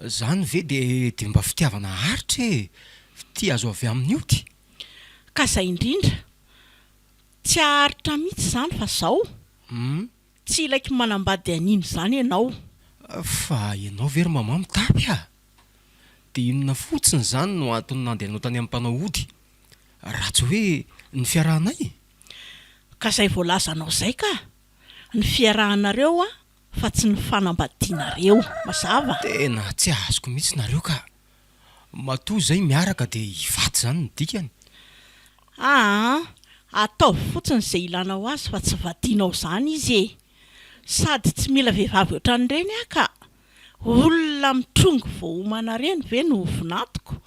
D: Izany ve dia dia mba fitiavana haharitra e! Fitia azo avy amin'ny ody?
C: Ka izay indrindra! Tsy haharitra mihitsy izany fa izao! Tsy ilaiko manambady an'iny izany ianao.
D: Fa ianao ve ry maman mitapy a! Dia inona fotsiny izany no antony nandehanao tany amin'ny mpanao ody? Raha tsy hoe ny fiarahanay?
C: Ka izay voalazanao izay ka! Ny fiarahanareo an, fa tsy ny fanambadianareo. Mazava?
D: Tena tsy azoko mihitsy nareo ka! Matoa izay miaraka dia hivady izany ny dikany.
C: Aa ataovy fotsiny izay ilanao azy fa tsy vadianao izany izy e! Sady tsy mila vehivavy ohatran'ireny aho ka! Olona mitrongy vao homana ireny ve no ho vinantoko?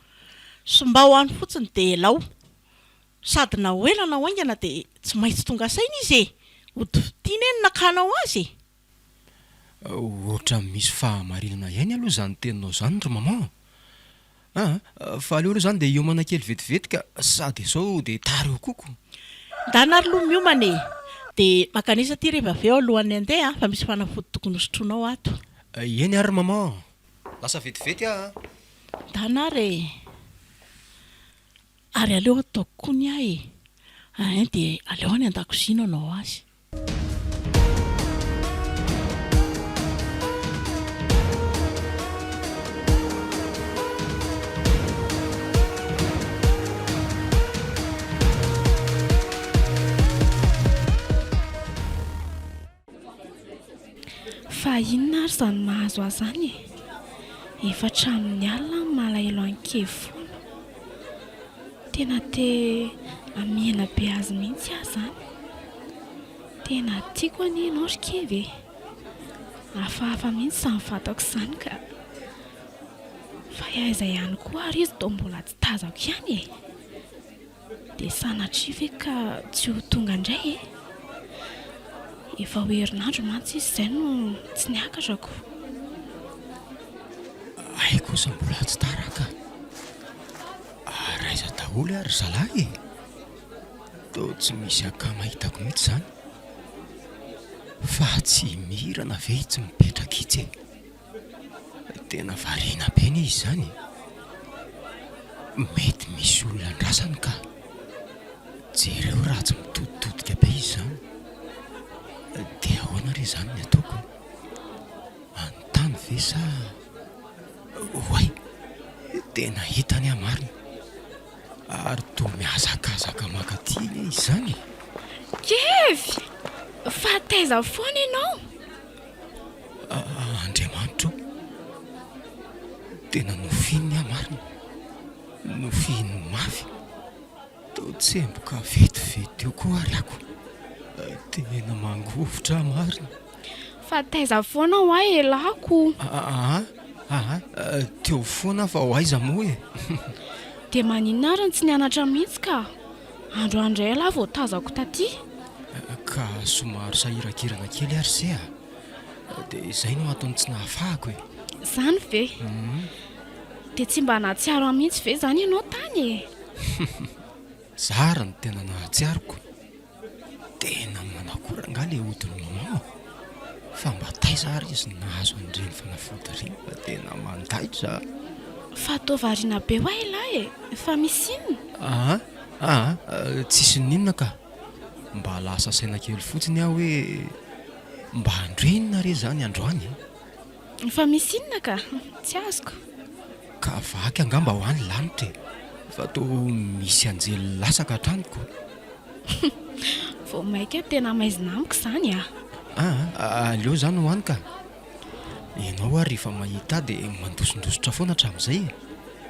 C: Sombao any fotsiny dia elao. Sady na ho ela na ho haingana dia tsy maintsy tonga saina izy e! Ody fitia anie no nakanao azy e!
D: Ohatran'ny misy fahamarinana ihany aloha izany teninao izany ry maman a! Fa aleo aloha izany dia hiomana kely vetivety ka, sady sao dia tara eo koa ko.
C: Ndana ary aloha miomana e! Dia mankanesa aty rehefa avy eo alohan'ny handeha fa misy fanafody tokony hosotroinao ato.
D: Eny ary ry maman! Lasa vetivety aho a!
C: Ndana ary e! Ary aleo ataoko koa ny ahy e! Ein dia aleo any an-dakozia no hanao azy.
E: Fa inona ary izany mahazo ahy izany e? Efa hatramin'ny alina aho malahelo an'i Kevy foana. Tena te hamihina be azy mihitsy aho izany. Tena tiako anie ianao ry Kevy e! Hafahafa mihitsy izany vatako izany ka. Fa aiza ihany koa ary izy toa mbola tsy tazako ihany e? Dia sanatria ve ka tsy ho tonga indray e? Efa ho herinandro mantsy izy izay no tsy niakatra ko.
D: Hay kosa mbola tsy tara ka. Ary aiza daholo ary ry zalahy e? Toa tsy misy akama hitako mihitsy izany. Fa tsy mirana ve itsy mipetraka itsy e? Tena variana be anie izy izany e! Mety misy olona andrasany ka! Jereo raha tsy mitoditodika be izy izany. Dia ahoana re izany ny ataoko e? Hanontany ve sa. Oay! Tena hitany aho marina! Ary toa mihazakazaka mankaty anie izy izany e!
E: Kevy! Fa taiza foana ianao?
D: Andriamanitra o! Tena nofihininy aho marina, nofihininy mafy, toa tsemboka vetivety teo koa ary ako, tena mangovitra aho marina.
E: Fa taiza foana hoa elah ko?
D: Aa aa teo foana aho fa ho aiza moa e?
E: Dia maninona ary no tsy nianatra mihitsy ka? Androany indray elah vao tazako taty.
D: Ka somary sahirankirana kely ary se a! Dia izay no antony tsy nahafahako e!
E: Izany ve? Dia tsy mba nahatsiaro ahy mihitsy ve izany ianao tany e?
D: Zara no tena nahatsiaroko. Tena manakory angaha ilay odin'i maman? Fa mba taiza ary izy no nahazo an'ireny fanafody ireny fa tena mandaitra a!
E: Fa toa variana be hoa elah e! Fa misy inona?
D: Aa aa tsisy n'inona ka! Mba lasa saina kely fotsiny aho hoe mba andro inona re izany androany e?
E: Fa misy inona ka? Tsy azoko.
D: Ka vaky angamba ho any lanitra e! Fa toa misy anjely latsaka hatrany ko!
E: Vao maika tena maizina amiko izany a!
D: Aa, aleo izany ho any ka! Ianao ary rehefa mahita ahy dia mandosindositra foana hatramin'izay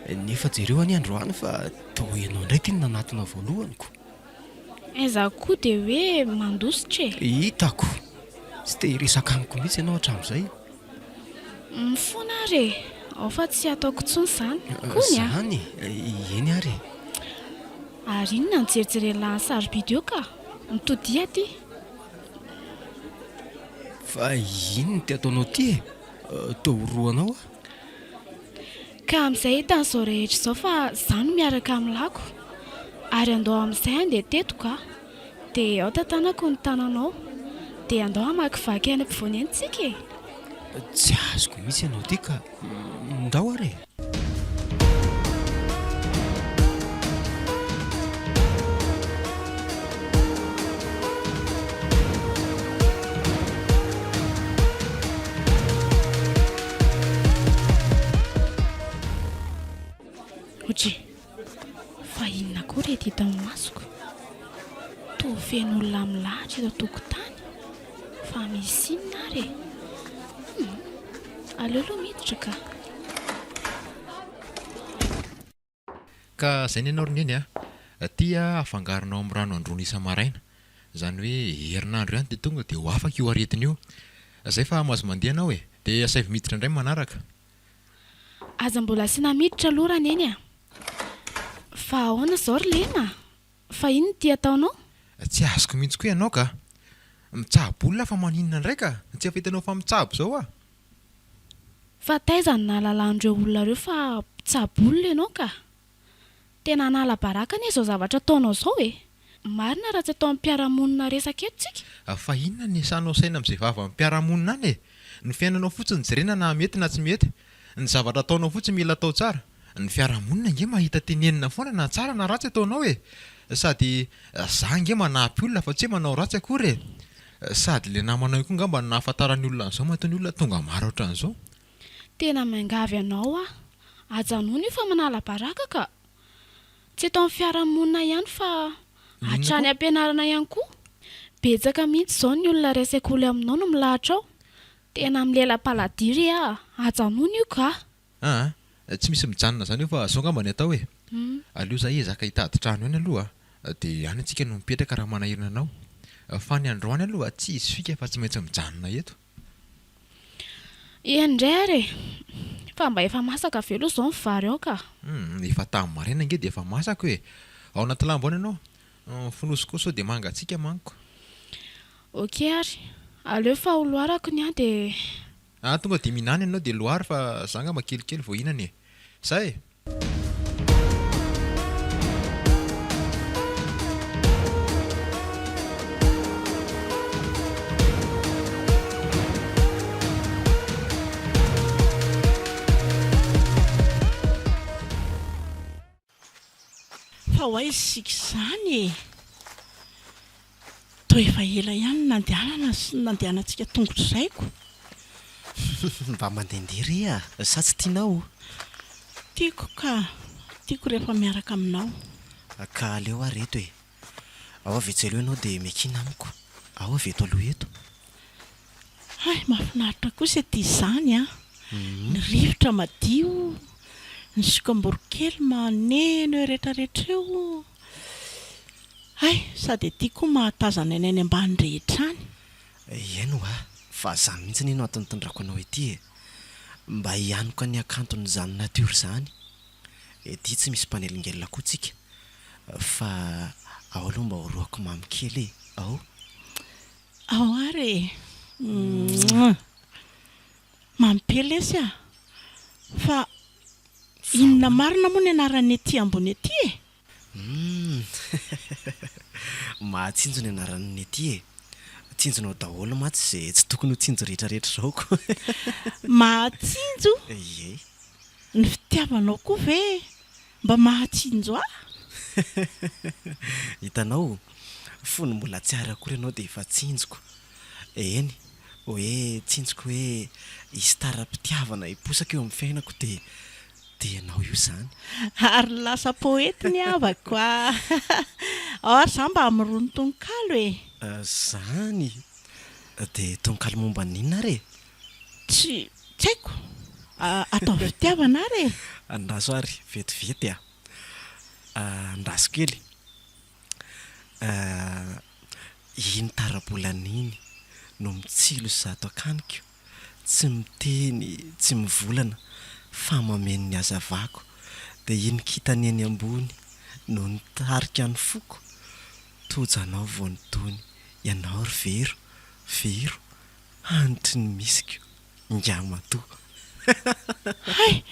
D: e! Nefa jereo anie androany fa toa ianao indray ity no nanatona voalohany ko!
E: Aiza koa dia hoe mandositra e!
D: Hitako! Tsy te hiresaka amiko mihitsy ianao hatramin'izay.
E: Mifona ary e! Ao fa tsy hataoko intsony izany. Kony a!
D: Izany e! Eny ary e!
E: Ary inona no jerijeren'lah an'i Sarobidy eo ka? Mitodiha aty.
D: Fa inona ity ataonao ity e? Toa horohanao aho.
E: Ka amin'izay hitan'izao rehetra izao fa izaho no miaraka amin'ny lako. Ary andao amin'izay handeha teto ka. Dia ao tantanako ny tananao. Dia andao hamakivaky any ampovoany eny tsika e!
D: Tsy azoko mihitsy ianao ity ka. Ndao ary e!
E: Oji, fa inona koa reto hita amin'ny masoko? Toa feno olona milahatra eto an-tokotany. Fa misy inona ary e? Hum, aleo aloha miditra ka.
A: Ka zay ny anao ry neny a! Aty a afangaronao amin'ny rano androana isa-maraina. Izany hoe herinandro ihany dia tonga dia ho afaka io aretina io. Zay fa mahazo mandeha anao e! Dia asaivo miditra indray ny manaraka.
E: Aza mbola asiana miditra aloha Raneny a! Fa ahoana izao ry Lema a? Fa inona ity ataonao?
A: Tsy azoko mihitsy koa ianao ka! Mitsabo olona fa maninona indray ka? Tsy efa hitanao fa mitsabo izao aho.
E: Fa taiza no nahalalan'ireo olona ireo fa mpitsabo olona ianao ka? Tena hanala baraka anie izao zavatra ataonao izao e! Marina raha tsy ataon'ny mpiara-monina resaka eto tsika.
A: Fa inona no iasanao saina amin'izay vavan'ny mpiara-monina any e? Ny fiainanao fotsiny jerena na mety na tsy mety. Ny zavatra ataonao fotsiny mila atao tsara. Ny fiarahamonina ange mahita tenenina foana na tsara na ratsy ataonao e! Sady za ange manampy olona fa tsy hoe manao ratsy akory e! Sady le namanao io koa ngamba no nahafantaran'ny olona an'izao matoa ny olona tonga maro ohatran'izao.
E: Tena miangavy anao aho, ajanony io fa manala baraka ka! Tsy eto amin'ny fiarahamonina ihany fa hatrany am-pianarana ihany koa. Betsaka mihitsy izao ny olona iray sekoly aminao no milahatra ao. Tena milela-paladia re ah! Ajanony io ka!
A: Aa, tsy misy mijanona izany eo fa zao angamba ny atao e! Aleo za hiezaka hitady trano ihany aloha dia any antsika no mipetraka raha manahirana anao. Fa ny androany aloha tsy hisy fika fa tsy maintsy mijanona eto.
E: Eny indray ary e! Fa mba efa masaka ve aloha izao ny vary ao ka?
A: Humm, efa tamin'ny maraina ange dia efa masaka e! Ao anaty lamba ao ny anao? Fonosy koa sao dia mangatsiaka manko.
E: Ok ary, aleo fa ho loarako ny ahy dia.
A: Ah tonga dia mihinana ianao dia loary fa za angamba kelikely vao hihinana e! Zay e!
C: Fa ho aiza isika izany e? Toa efa ela ihany ny nandehanana sy ny nandehanantsika tongotra izay ko.
B: Mba mandehandeha re a! Sa tsy tianao?
C: Tiako ka! Tiako rehefa miaraka aminao.
B: Ka aleo ary eto e! Ao avy etsy aloha ianao dia miankina amiko. Ao avy eto aloha eto.
C: Hay, mahafinaritra kosa ety izany an! Ny rivotra madio, ny siokam-boronkely maneno eo rehetrarehetra eo. Hay, sady ety koa mahatazana ny any ambany rehetra any.
B: Eny ho'a, fa izany mihitsy anie no antony nitondrako anao ety e! Mba hianoka ny hakanton'izany natiora izany. Ety tsy misy mpanelingelina koa tsika, fa ao aloha mba horohako mamy kely e! Ao.
C: Ao ary e! Mouah! Mamy be lesy a! Fa inona marina moa ny anaran'ny ety ambony ety e?
B: Humm! Mahatsinjo ny anaran'ny ety e! Tsinjonao daholo mantsy izay tsy tokony ho tsinjo rehetrarehetra izao ko!
C: Mahatsinjo?
B: Ie.
C: Ny fitiavanao koa ve mba mahatsinjo ahy?
B: Hitanao, fony mbola tsy ary akory ianao dia efa tsinjoko. Eny, hoe tsinjoko hoe hisy tara-pitiavana hiposaka eo amin'ny fiainako dia dia ianao io izany.
C: Ary lasa poety ny havako a! Ao ary za mba hamoron tononkalo e!
B: Zany! Dia tononkalo momba ny inona ary e?
C: Tsy tsy haiko! Ataovy fitiavana ary e!
B: Andraso ary vetivety a! Andraso kely! Iny tara-bolana iny no mitsilo izato akaniko, tsy miteny tsy mivolana fa mameno ny hazavako, dia iny kintana eny ambony no nitarika ny foko, tojo anao vao nitony, ianao ry Vero, Vero, hanitry ny misiko. Ingahy matoa.
C: Hay!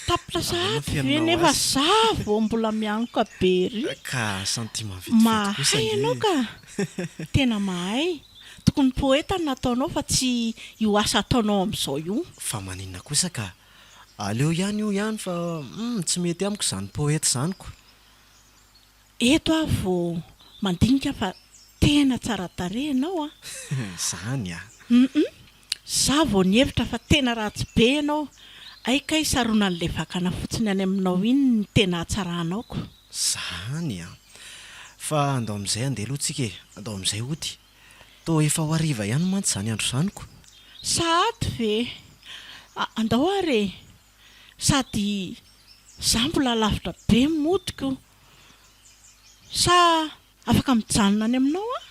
C: Tapitra sahady ve nefa za vao mbola mianoka be ery.
B: Ka sentiment vetivety kosa
C: Mahay
B: ange
C: ianao
B: e.
C: ka! Tena mahay. Tokony poeta no nataonao fa tsy io asa ataonao amin'izao io.
B: Fa maninona kosa ka? Aleo ihany io ihany fa humm tsy mety amiko izany poeta izany ko.
C: Eto aho vao mandinika fa tena tsara tarehy ianao a!
B: Zany a!
C: Humm za vao nihevitra fa tena ratsy be ianao, hay kay saronan'ilay vakana fotsiny any aminao iny ny tena hatsaranao ko!
B: Zany a! Fa andao amin'izay handeha aloha tsika e! Andao amin'izay hody! Toa efa ho hariva ihany mantsy izany andro izany ko!
C: Sahady ve? Andao ary e! Sady za mbola lavitra be mody ko! Sa afaka mijanona any aminao aho?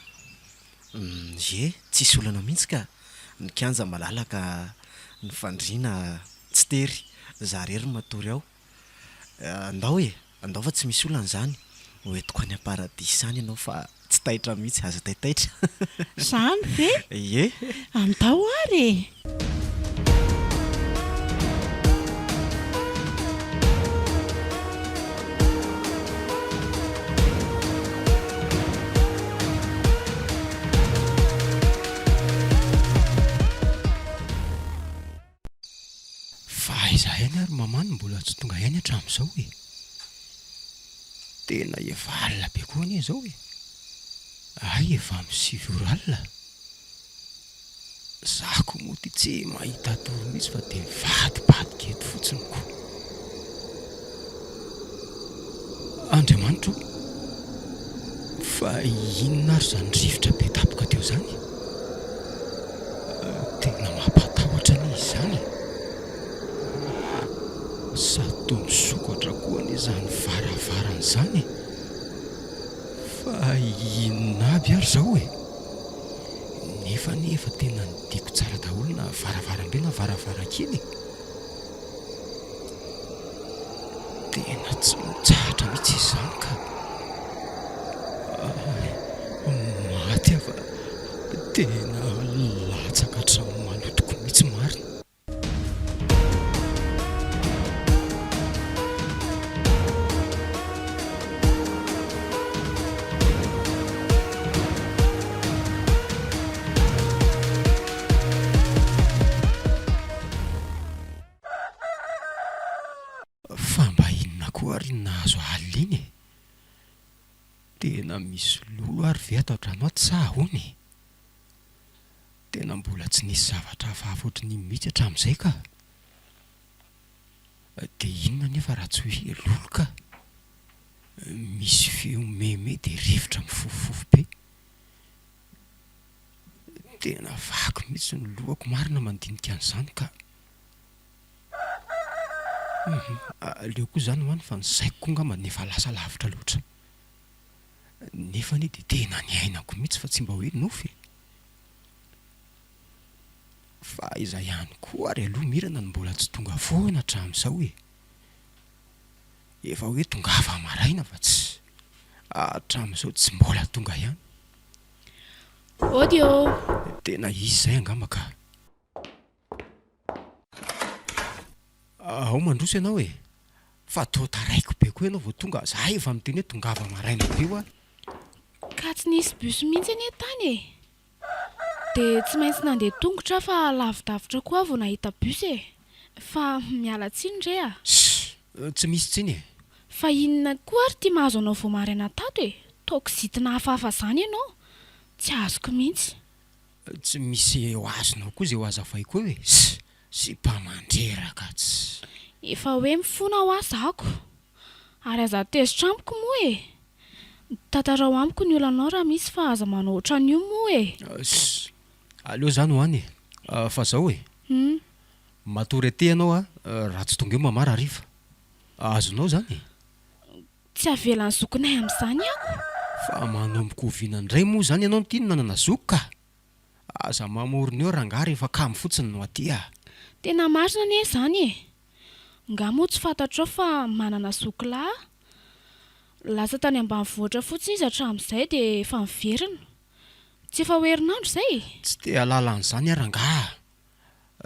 B: Humm ie, tsisy olana mihitsy ka! Ny kianja malalaka, ny fandriana tsy tery, za rery no matory ao. Ndao e! Andao fa tsy misy olana izany. Ho entiko any am-paradisa any ianao fa tsy taitra mihitsy, aza taitaitra.
C: Izany ve?
B: Ie.
C: Andao ary e!
D: Fa aiza ihany ary maman no mbola tsy tonga ihany hatramin'izao e? Tena efa alina be koa anie izao e! Hay efa amin'ny 9 ora alina. Za koa moa ity tsy mahita tory mihitsy fa dia mivadibadika eto fotsiny ko. Andriamanitra o! Fa inona ary izany rivotra be tampoka teo izany? Tena mampatahotra anie izany e! Sady toa misokatra koa anie izany varavarana izany e! Fa inona aby ary izao e? Nefa anie efa tena nidiko tsara daholo na varavarambe na varavarankely e! Tena tsy mitsahatra mihitsy izy izany ka! Maty aho fa tena latsaka hatramin'ny malotoko mihitsy marina. Fa mba inona koa ary no nahazo alina iny e? Tena misy lolo ary ve ato an-trano ato sa ahoana e? Tena mbola tsy nisy zavatra hafahafa ohatran'iny mihitsy hatramin'izay ka! Dia inona anefa raha tsy hoe lolo ka! Misy feo meme dia rivotra mifofofofo be. Tena vaky mihitsy ny lohako marina mandinika an'izany ka! Hum, aleo koa izany ho any fa ny saiko koa angamba no efa lasa lavitra loatra. Nefa anie dia tena niainako mihitsy fa tsy mba hoe nofy e! Fa aiza ihany koa ary aloha Mirana no mbola tsy tonga foana hatramin'izao e! Efa hoe tongava maraina fa tsy hatramin'izao tsy mbola tonga ihany.
E: Ody ô!
D: Tena izy izay angamba ka! Ao mandroso ianao e! Fa toa taraiky be koa ianao vao tonga, za efa miteny hoe tongava maraina be hoa.
E: Ka tsy nisy bus mihitsy anie tany e! Dia tsy maintsy nandeha tongotra aho fa lavidavitra koa aho vao nahita bus e! Fa miala tsiny re a!
D: Ssss! Tsy misy tsiny e!
E: Fa inona koa ary ity mahazo anao vao maraina tato e! Toa kizitina hafahafa izany ianao! Tsy azoko mihitsy.
D: Tsy misy ho azonao koa izay ho azavaiko eo e! Ss! Sipa mandreraka tsy.
E: Efa hoe mifona hoa zako. Ary aza tezitra amiko moa e! Tantarao amiko ny olanao raha misy fa aza manao ohatran'io moa e!
D: Ss! Aleo izany ho any e! Fa zao e! Matory aty ianao a, raha tsy tonga eo mama rahariva. Azonao izany e!
E: Tsy avelan'ny zokinay amin'izany aho.
D: Fa manomboka oviana indray moa izany ianao no tia ny nanana zoky ka? Aza mamorona eo rangahy rehefa kamo fotsiny no aty ah.
E: Tena marina anie izany e! Nga moa tsy fantatrao fa manana zoky lahy aho? Lasa tany ambanivohitra fotsiny izy hatramin'izay dia efa niverina. Tsy efa ho herinandro izay e!
D: Tsy te hahalala an'izany aho rangahy ah.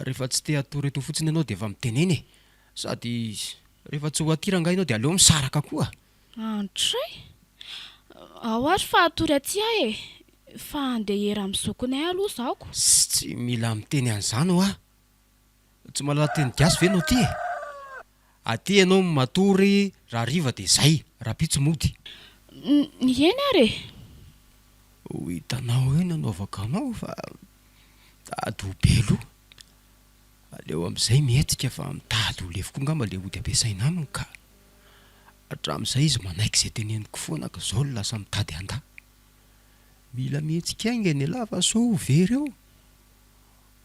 D: Rehefa tsy te hatory eto fotsiny ianao dia efa mitenena e! Sady rehefa tsy ho aty rangahy ianao dia aleo misaraka koa.
E: Antray! Ao ary fa hatory aty aho e! Fa handeha hiera amin'ny zokinay aloha izaho ko.
D: Tsy mila miteny an'izany hoa! Tsy mahalala teny gasy ve ianao aty e? Aty ianao matory rahariva dia zay, rahampitso mody.
E: Eny ary e!
D: Ho hitanao eo ny hanaovako anao fa mitady ho be loha. Aleo amin'izay mihetsika fa mitady ho lefy koa angamba ilay ody ampiasaina aminy ka. Hatramin'izay izy manaiky izay teneniko foana ka izao no lasa mitady handà. Mila mihetsika haingana ialahy fa sao ho very eo.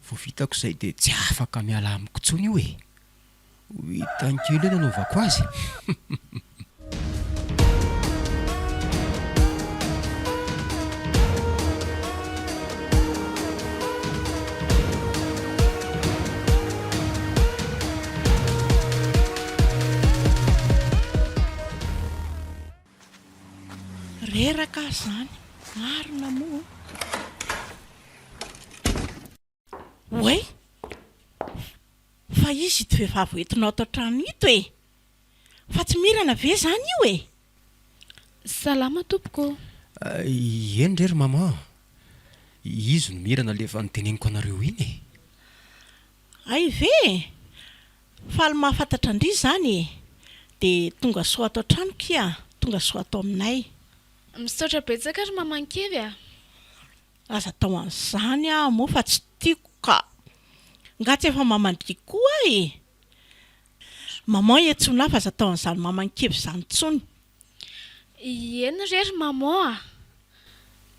D: Vao vitako izay dia tsy afaka miala amiko intsony io e. Ho hitany kely eo ny anaovako azy.
C: Reraka aho izany. Marina moa. Oay! Fa iza ito vehivavy hoentinao ato an-trano ito e? Fa tsy mirana ve izany io e?
E: Salama tompoko ô!
D: Eny re ry maman, izy no mirana le efa noteneniko anareo iny e!
C: Hay ve e! Faly mahafantatra an-dry izany e! Dia tonga soa ato an-trano kia, tonga soa ato aminay.
E: Misaotra betsaka ry maman Kevy a!
C: Aza atao an'izany aho moa fa tsy tiako ka! Nga tsy efa maman-dry koa aho e! Maman iantsoana ahy fa aza atao an'izany maman Kevy izany intsony.
E: Eny re ry maman a!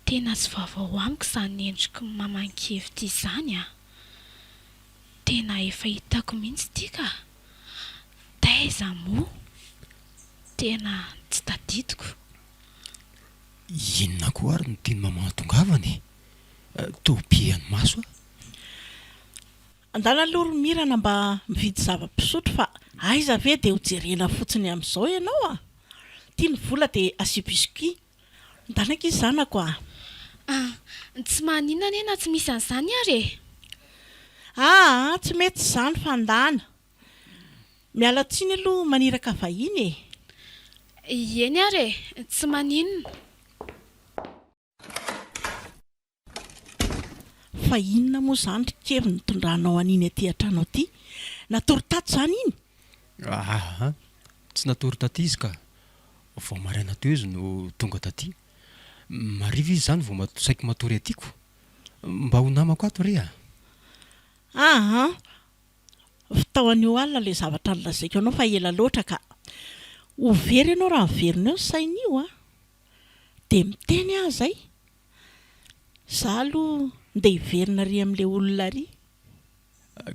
E: Tena tsy vaovao amiko izany endriky maman Kevy ity izany a! Tena efa hitako mihitsy ity ka! Taiza moa? Tena tsy tadidiko.
D: Inona koa ary no tian'i maman hatongavana e? Toa pihan'ny maso aho.
C: Andana aloha ry Mirana mba mividy zava-pisotro fa aiza ve dia ho jerena fotsiny amin'izao ianao a! Ity ny vola dia asio biscuit. Ndana ankizy zanako a!
E: Ah, tsy maninona anie na tsy misy an'izany ary e!
C: Aa, tsy mety izany fa ndana. Miala tsiny aloha maniraka vahiny e!
E: Eny ary e, tsy maninona.
C: Fa inona moa izany ry Kevy nitondranao an'iny aty an-trano aty? Natory tato izany iny?
D: Aa, tsy natory taty izy ka. Vao maraina teo izy no tonga taty. Mariva izy izany vao saiky matory aty ko. Mba ho namako ato re a!
C: Aa, Vitao anio alina ilay zavatra nolazaiko anao fa ela loatra ka. Ho very ianao raha miverina eo ny sain'io a! Dia miteny aho izay. Za aloha ndeha hiverina ary amin'ilay olona ary.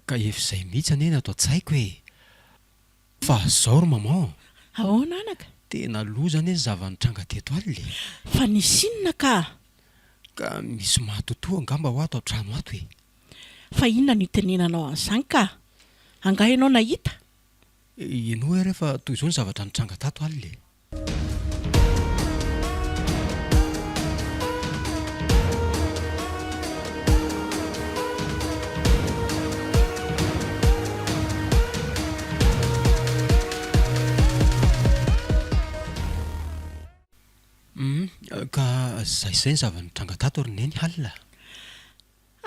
D: Ka efa izay mihitsy anie ny ato an-tsaiko e! Fa zao ry maman.
C: Ahoana anaka?
D: Tena loza anie ny zava-nitranga teto alina e!
C: Fa nisy inona ka?
D: Ka misy matotoa angamba hoa ato an-trano ato e!
C: Fa inona no itenenanao an'izany ka? Angaha ianao nahita?
D: Henoy ary fa toy izao ny zavatra nitranga tato alina e! Humm, ka zay zay ny zava-nitranga tato ry Neny halina a!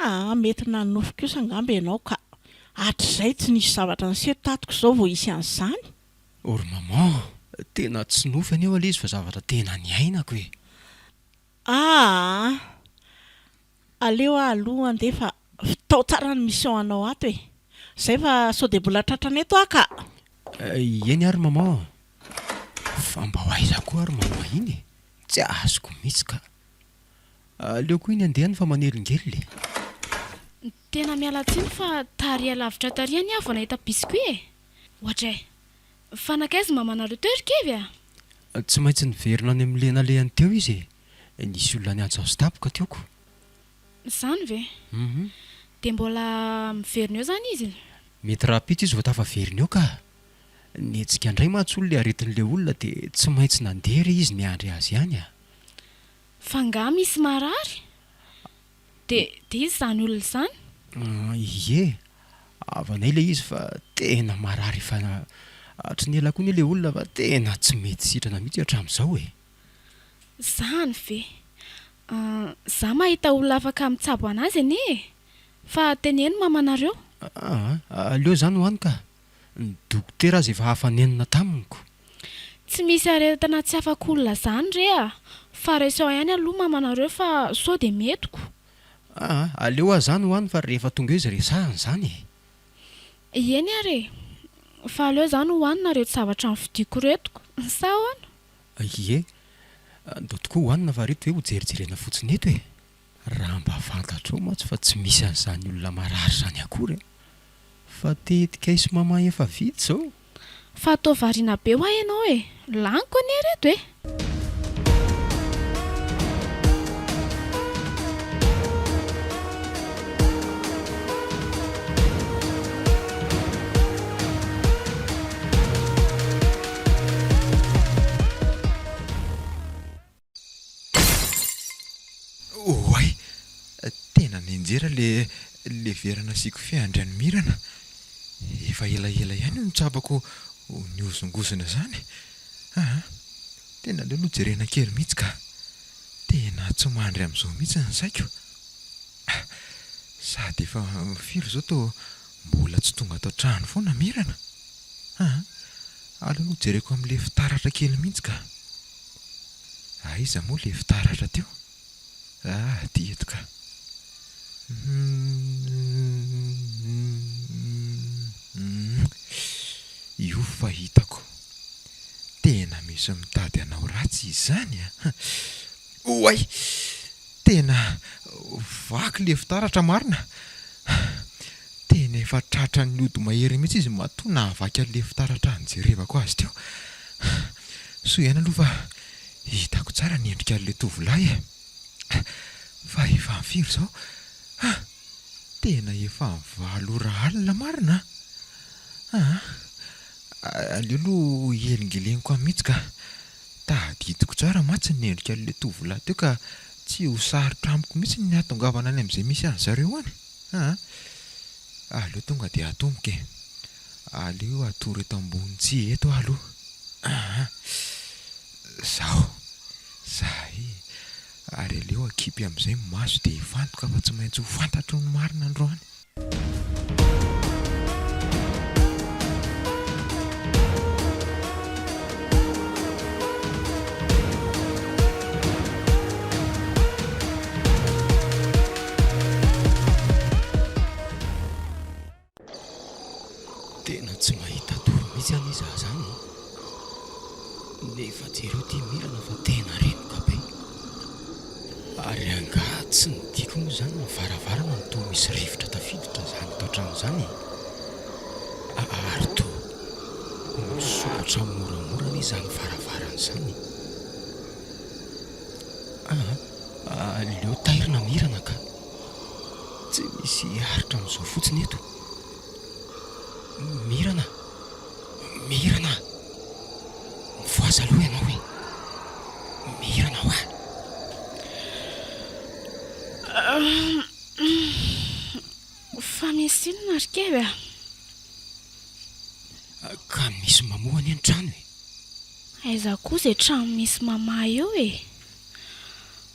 C: Aa mety nanonofy kosa angamba ianao ka! Hatrizay tsy nisy zavatra niseho tato ko zao vao hisy an'izany?
D: O ry maman, tena tsy nofy anie oa le izy fa zavatra tena niainako e!
C: Aa aleo aho aloha andeha fa vitao tsara ny mission anao ato e! Zay fa sao dia mbola tratrany eto aho ka!
D: Eny ary maman a! Fa mba ho aiza koa ary maman iny e! Tsy azoko mihitsy ka! Aleo koa iny andeha any fa manelingelina e!
E: Tena miala tsiny fa tary alavitra tary anie aho vao nahita biscuit e! Oadray! Fa nankaiza mamanareo teo ry Kevy a?
D: Tsy maintsy niverina any amin'ilay nalehany teo izy e! Nisy olona niantso azy tampoka teo ko!
E: Izany ve? Dia mbola miverina eo izany izy?
D: Mety rahampitso izy vao tafaverina eo ka! Nihetsika indray mantsy hono ilay aretin'ilay olona dia tsy maintsy nandeha re izy niandry azy ihany a!
E: Fa angaha misy marary? Dia dia iza izany olona izany?
D: Ie, havanay ilay izy fa tena marary efa hatry ny ela koa anie ilay olona fa tena tsy mety sitrana mihitsy hatramin'izao e!
E: Izany ve? Za mahita olona afaka mitsabo anazy anie e! Fa teneno mamanareo.
D: Aa, aleo izany ho any ka! Ny dokotera aza efa afa-nenina taminy ko!
E: Tsy misy aretina tsy afak'olona zany re a! Fa raiso ao ihany aloha mamanareo fa sao dia mety ko!
D: Aa, aleo aho zany ho any fa rehefa tonga eo izy resahana izany e!
E: Eny ary e! Fa aleo zany hohanina reto zavatra novidiako reto ko! Sa ahoana?
D: Ie, ndao tokoa hohanina fa reto ve ho jerijerena fotsiny eto e! Raha mba fantatrao mantsy fa tsy misy an'izany olona marary izany akory an! Fa tetikay sy maman efa vita izao.
E: Fa atao variana be hoa ianao e! Laniko anie ireto e!
A: Tena nianjera le le vera nasiako fiandry an'i Mirana. Efa elaela ihany io nitsabako ho nihozongozona izany. Aa! Tena aleo aloha jerena kely mihitsy ka. Tena tsy mandry amin'izao mihitsy ny saiko. Sady efa firy izao toa mbola tsy tonga ato an-trano foana Mirana. Aa! Aleo aloha jereko amin'ilay fitaratra kely mihitsy ka. Aiza moa ilay fitaratra teo? Ah, aty eto ka. Io fa hitako. Tena misy mitady hanao ratsy izany a! Oay! Tena vaky le fitaratra marina. Tena efa tratran'ny ody mahery mihitsy izy matoa nahavaky an'le fitaratra nijerevako azy teo. Soa ihany aloha fa Hitako tsara ny endrika an'ilay tovolahy e! Fa efa amin'ny firy izao? Ha! Tena efa amin'ny valo ora alina marina an! Aa! Aleo aloha helingeleniko any mihitsy ka! Tadidiko tsara mantsy ny endrika an'ilay tovolahy teo ka tsy ho sarotra amiko mihitsy ny hahatongavana any amin'izay misy an-dry zareo any. Aa! Aleo tonga dia atomboka e! Aleo atoro eto ambony tsihy eto aho aloha. Aa! Zaho. Zahay. Ary aleo akipy amin'izay ny maso dia hifantoka fa tsy maintsy ho fantatro ny marina androany.
F: Tena tsy mahita tory mihitsy anie za zany e! Nefa jereo ty mirana fa tena renoka be! Ary angaha tsy ny diako moa zany ny varavarana no toa misy rivotra tafiditra zany ato an-trano zany e! Ary toa misokatra moramora anie zany varavarana zany e! Aa aleo tairina mirana ka! Tsy misy aritra amin'izao fotsiny eto. Mirana! Mirana! Mifohaza aloha ianao e! Mirana hoa!
E: Fa misy inona ry Kevy a?
F: Ka misy mamoha anie ny trano e!
E: Aiza koa izay trano misy mamaha eo e?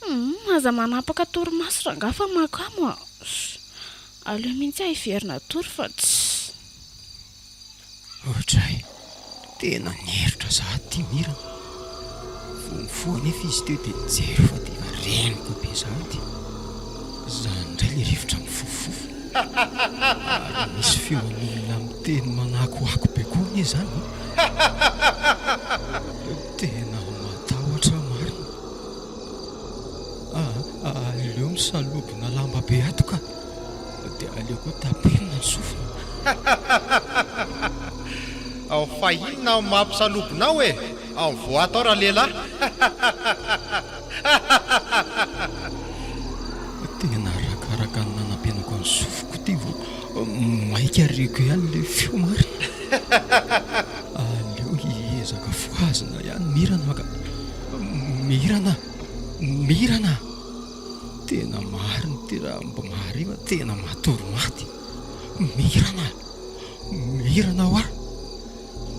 E: Humm aza manapaka torimaso rangahy fa mahakamo a! Aleo mihitsy aho hiverina hatory fa tsy.
F: Ohatray, tena nieritra sahady ity Mirana. Vao mifoha anefa izy teo dia jereo fa tena renoka be sahady. Izany indray ilay rivotra mifofofofo. Ary misy feon'olona miteny manakoako be koa anie izany e! Tena matahotra marina. Ah, aleo misalobona lamba be ato ka. Dia aleo koa tapenina ny sofina.
A: Fa inona no mampisalobona ao e? Mivoaha tao ralehilahy.
F: Tena arakaraka ny nanampenako ny sofiko ity vao maika reko ihany ilay feo marina. Aleo hiezaka fohazina ihany Mirana ka. Mirana! Mirana! Tena marina ity raha mba mahariva tena matory maty. Mirana! Mirana hoa!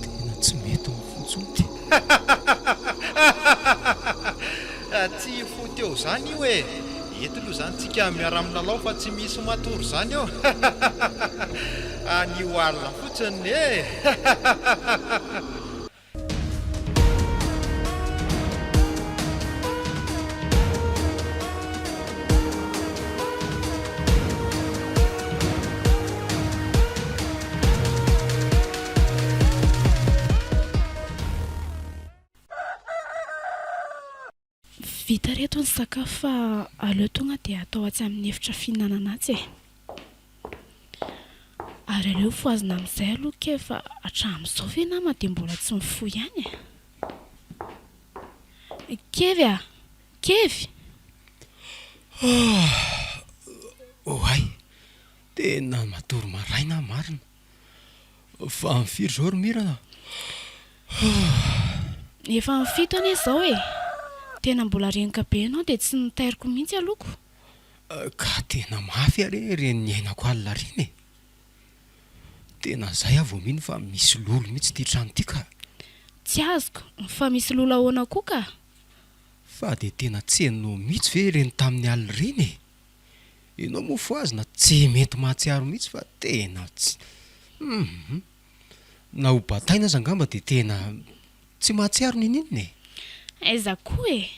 F: Tena tsy mety ny fo intsony ity.
A: Tsy fo teo izany io e! Eto aloha izany tsika miara-milalao fa tsy misy matory izany eo. Anio alina fotsiny e!
E: Vita reto ny sakafo fa aleo tonga dia atao atsy amin'ny efitra fihinanana atsy e. Ary aleo fohazina amin'izay aloha kely fa hatramin'izao ve nama dia mbola tsy mifoha ihany e? Kevy a! Kevy!
F: Oay! Tena matory maraina aho marina. Fa amin'ny firy izao ry Mirana?
E: Efa amin'ny fito anie izao e! Tena mbola renoka be ianao dia tsy notairiko mihitsy aloha ko.
D: Ka tena mafy are ireny niainako alina ireny e! Tena zay aho vao mino fa misy lolo mihitsy ity trano ity ka!
E: Tsy azoko, fa misy lolo ahoana koa ka?
D: Fa dia tena tsy henonao mihitsy ve ireny tamin'ny alina ireny e? Ianao moa fohazina tsy mety mahatsiaro mihitsy fa tena tsy hum! Na ho bataina aza angamba dia tena tsy mahatsiaro n'inon'inona e!
E: Aiza koa e!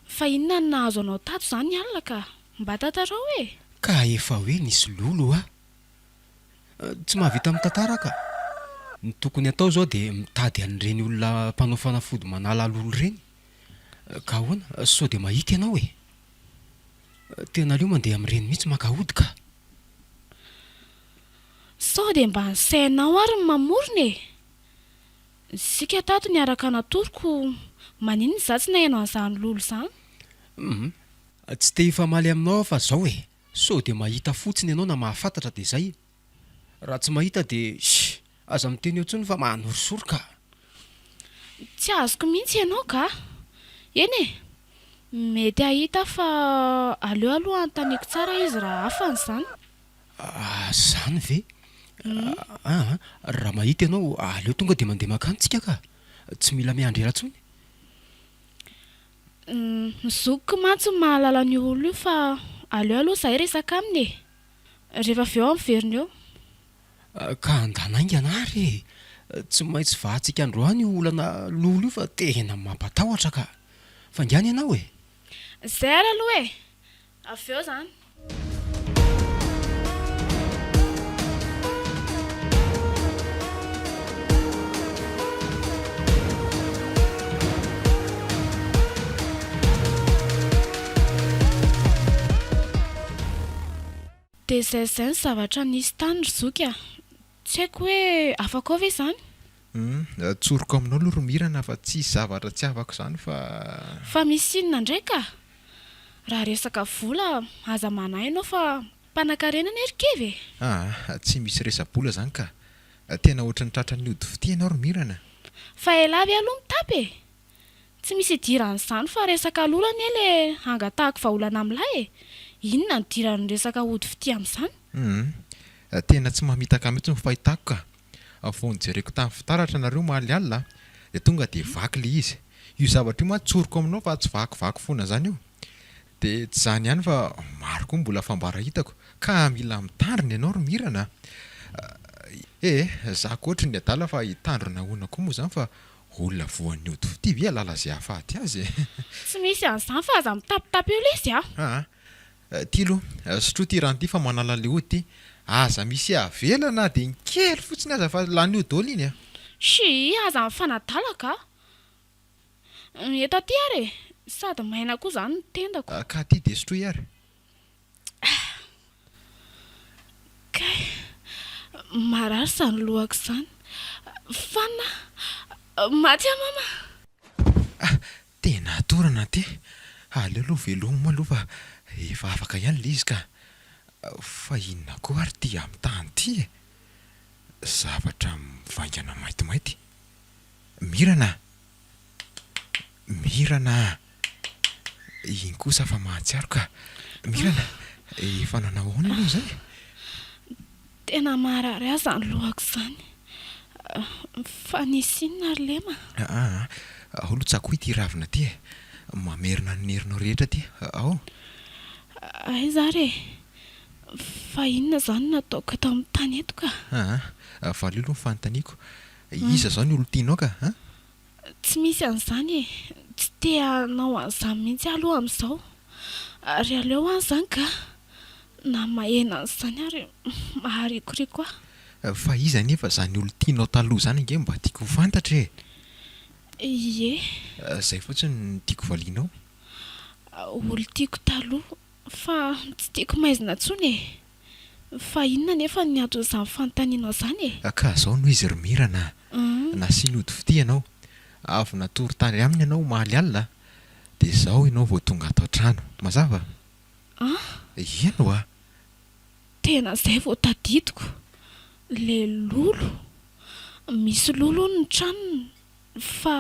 E: Fa inona no nahazo anao tato izany alina ka? Mba tantarao e!
D: Ka efa hoe nisy lolo hoa. Tsy mahavita mitantara aho ka. Ny tokony hatao izao dia mitady an'ireny olona mpanao fanafody manala lolo ireny. Ka ahoana? Sao dia mahita ianao e? Tena aleo mandeha amin'ireny mihitsy maka ody ka.
E: Sao dia mba ny sainao ary no mamorona e! Isika tato niaraka natory ko maninona izaho tsy naheno an'izany lolo izany?
D: Humm. Tsy te hifamaly aminao aho fa zao e, sao dia mahita fotsiny ianao na mahafantatra dia zay. Raha tsy mahita dia shh, aza miteny eo intsony fa manorisory ka.
E: Tsy azoko mihitsy ianao ka. Eny e, mety hahita aho fa aleo aloha anontaniako tsara izy raha hafany izany.
D: Ah zany ve? Aa raha mahita ianao aleo tonga dia mandeha mankany tsika ka! Tsy mila miandry ela intsony.
E: Ny zokiko mantsy no mahalala an'io olona io fa aleo aloha izahay hiresaka aminy e! Rehefa avy eo aho miverina eo.
D: Ka andana haingana ary e! Tsy maintsy vahantsika androany io olana lolo io fa tena mampatahotra ka! Faingàna ianao e!
E: Izay ary aloha e! Avy eo izany. Dia izay izay ny zavatra nisy tany ry zoky a! Tsy haiko hoe afaka ao ve izany?
A: Humm, tsoriko aminao aloha ry Mirana fa tsisy zavatra tsy afako izany fa.
E: Fa misy inona indray ka? Raha resaka vola aza manahy ianao fa mpanakarena anie ry Kevy e!
A: Aa, tsy misy resa-bola izany ka! Tena ohatran'ny tratran'ny ody fitia ianao ry Mirana.
E: Fa elah ve aloha mitapy e! Tsy misy idiran'izany fa resaka lolo anie le hangatahako vahaolana amin'lah e! Inona no idiran'ny resaka ody fitia amin'izany?
A: Humm, tena tsy mamitaka mihitsy ny fahitako ka! Vao nojereko tamin'ny fitaratra nareo omaly alina dia tonga dia vaky le izy. Io zavatra io mantsy tsoriko aminao fa tsy vakivaky foana izany io. Dia tsy izany ihany fa maro koa mbola fambara hitako ka mila mitandrina ianao ry Mirana a! Eh, za koa ohatry ny adala fa hitandrina ahoana koa moa izany fa olona voan'ny ody fitia ve halala izay hahafaty azy e?
E: Tsy misy an'izany fa aza mitapitapy eo lesy a!
A: Aa! Ty aloha, sotroy ty rano ty fa manala an'ilay ody ty. Aza misy avela na dia ny kely fotsiny aza fa lany eo daholo iny a!
E: Shii, aza mifanadala ka! Eto aty ary e! Sady maina koa izany ny tendako.
A: Ka aty dia sotroy ary.
E: Kay, marary izany lohako izany. Fanina a! Maty aho mama!
A: Ah! Tena torana ty! Aleo aloha velomina aloha fa efa afaka ihany ilay izy ka! Fa inona koa ary ity amin'ny tany ity e? Zavatra mivaingana maintimainty. Mirana a! Mirana a! Iny kosa fa mahatsiaro ka! Mirana, efa nanao ahoana ianao izay e?
E: Tena maharary ahy izany lohako izany. Fa nisy inona ry Lema?
A: Aa, ao aloha tsakoy ity ravina ity e! Mamerina ny herinao rehetra ity, ao.
E: Aiza ary e? Fa inona izany no nataoko eto amin'ny tany eto ka?
A: Aa, valio aloha ny fanontaniako. Iza izao ny olon-tianao ka? An?
E: Tsy misy an'izany e! Tsy te hanao an'izany mihitsy aho aloha amin'izao. Ary aleo aho izany ka! Na mahena an'izany ary maharikoriko ahy.
A: Fa iza anefa izany olon-tianao taloha izany ange mba tiako ho fantatra e!
E: Ie.
A: Izay fotsiny no tiako valianao.
E: Olon-tiako taloha, fa tsy tiako maizina intsony e! Fa inona anefa ny anton'izany fanontanianao izany e?
A: Ka zao no izy ry Mirana a! Nasiany ody fitia ianao, avy natory tany aminy ianao omaly alina, dia izao ianao vao tonga ato an-trano. Mazava?
E: An?
A: Eny oa!
E: Tena izay vao tadidiko! Le lolo! Misy lolo hono ny tranony fa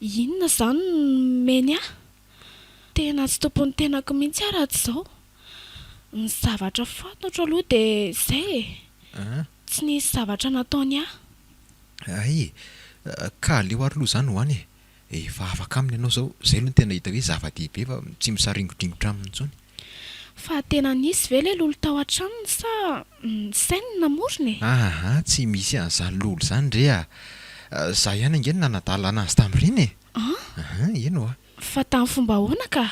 E: inona izany no nomeny ahy? Tena tsy tompon'ny tenako mihitsy aho raha tsy izao. Ny zavatra fantatro aloha dia izay e! Tsy nisy zavatra nataony ahy.
A: Hay e! Ka aleo ary aloha izany ho any e! Efa afaka aminy ianao izao, izay aloha no tena hita hoe zava-dehibe fa tsy misaringodringotra aminy intsony.
E: Fa tena nisy ve ilay lolo tao an-tranony sa ny sainy no namorona e?
A: Aa tsy misy an'izany lolo izany re a! Za ihany ange no nanadala anazy tamin'ireny e!
E: An?
A: Aa eny oa.
E: Fa tamin'ny fomba ahoana ka?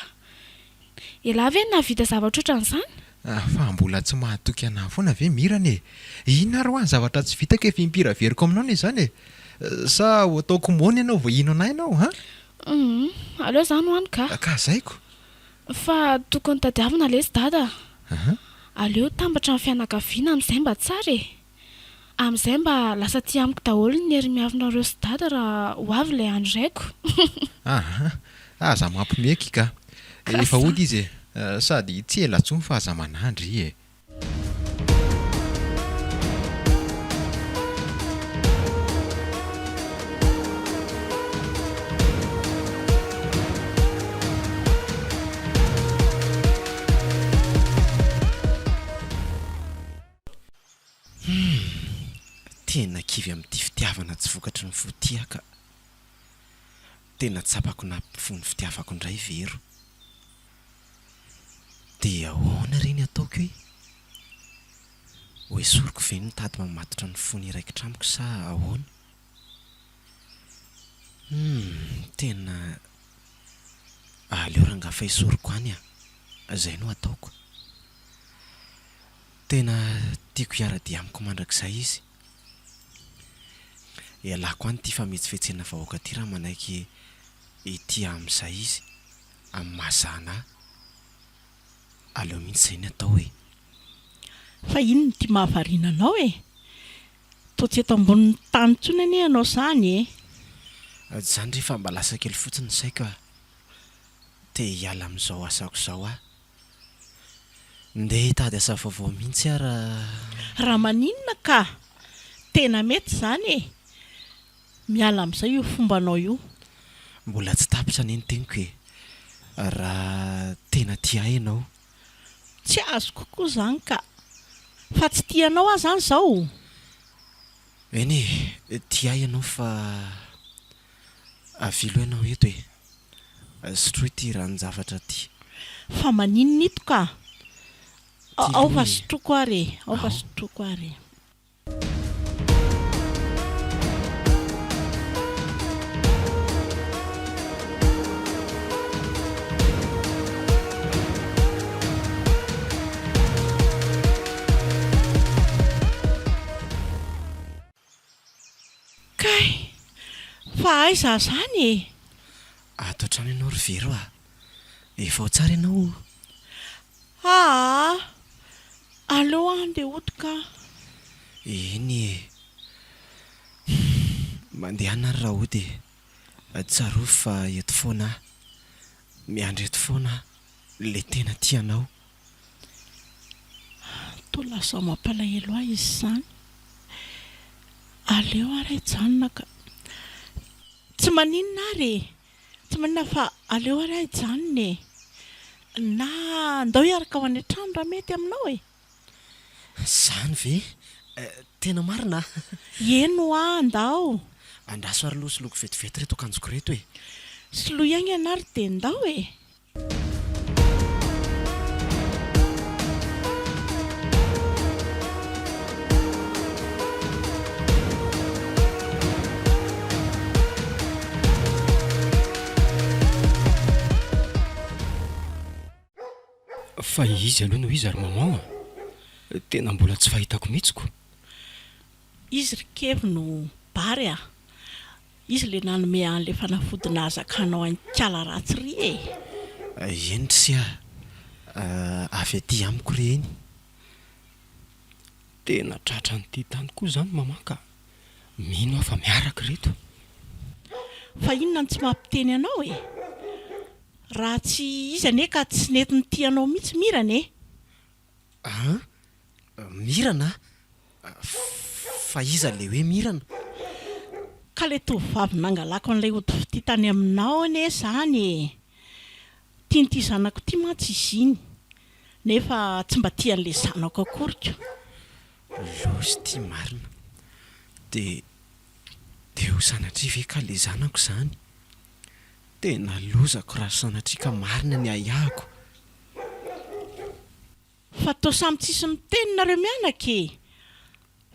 E: Elah ve no nahavita zavatra ohatran'izany?
A: Fa mbola tsy mahatoky anah foana ve Mirana e? Inona ary hoa ny zavatra tsy vitako efa impiry averiko aminao anie izany e? Sa ho ataoko moana ianao vao hino anah ianao an?
E: Humm, aleo izany ho any ka.
A: Ka zaiko.
E: Fa tokony tadiavina lesy dada a! Aleo tambatra ny fianakaviana amin'izay mba tsara e! Amin'izay mba lasa aty amiko daholo ny hery miavinareo sy dada raha ho avy ilay andro raiko.
A: Aha, aza mampimeky ka. Efa hody izy e. Sady tsy ela intsony fa aza manandry e.
B: Humm! Tena kivy amin'ity fitiavana tsy vokatry ny fo ity aho ka. Tena tsapako nampifoha ny fitiavako indray Vero. Dia ahoana re ny ataoko e? Ho esoriko ve ny tady mamatotra ny fony hiraikitra amiko sa ahoana? Humm! Tena aleo rangahy fa esoriko any a! Izay no ataoko. Tena tiako hiara-dia amiko mandrakizay izy. Ialako any ity fametsifetsena vahoaka ity raha manaiky hitia amin'izay izy, amin'ny maha zana ahy. Aleo mihitsy izay ny atao e.
C: Fa inona ity mahavariana anao e? Toa tsy eto ambonin'ny tany intsony anie ianao izany e!
B: Izany re fa mba lasa kely fotsiny ny saiko a! Te hiala amin'izao asako izao aho. Ndeha hitady asa vaovao mihitsy aho raha.
C: Raha maninona ka! Tena mety izany e! Miala amin'izay io fombanao io.
B: Mbola tsy tapitra anie ny teniko e! Raha tena tia ahy ianao.
C: Tsy azoko koa izany ka! Fa tsy tia anao aho izany izao?
B: Eny e! Tia ahy ianao fa avilo ianao eto e! Sotroy ity ranon-javatra ity.
C: Fa maninona ito ka? Ao fa sotroiko ary e, ao fa sotroiko ary e. Kay! Fa aiza azany e?
B: Ato an-trano ianao ry Vero a! Efa ao tsara ianao o!
C: Aa! Aleo aho handeha hody ka!
B: Eny e! Mandehana ary raha hody e! Tsarovy fa eto foana aho. Miandry eto foana aho. Ilay tena tia anao.
C: Toa lasa mampalahelo ahy izy izany. Aleo ary hijanona ka. Tsy maninona ary e! Tsy maninona fa aleo ary aho hijanona e! Na ndao hiaraka ho any an-trano raha mety aminao e!
B: Izany ve? Tena marina a!
C: Eny hoa, ndao!
B: Andraso ary aloha soloiko vetivety ireto akanjoko ireto e!
C: Soloy haingana ary dia ndao e!
D: Fa izy aloha no iza ry maman a! Tena mbola tsy fahitako mihitsy ko!
C: Izy ry Kevy no Bary a! Izy le nanome anle fanafody nahazakanao an'ikala ratsy ry e!
B: Eny ry se a! Avy aty amiko re iny.
D: Tena tratran'ity tany koa izany maman ka! Mino aho fa miaraka ireto.
C: Fa inona no tsy mampiteny anao e? Raha tsy izy anie ka tsy nety nitia anao mihitsy Mirana e!
B: An? Mirana? Fa iza ilay hoe Mirana?
C: Ka ilay tovovavy nangalako an'ilay ody fitia tany aminao anie izany e! Tian'ity zanako ity mantsy izy iny. Nefa tsy mba tia an'ilay zanako akory ko.
B: Loza ity marina. Dia dia ho sanatria ve ka ilay zanako izany? Tena lozako raha sanatria ka marina ny ahiahiko.
C: Fa toa samy tsisy miteny nareo mianaka e!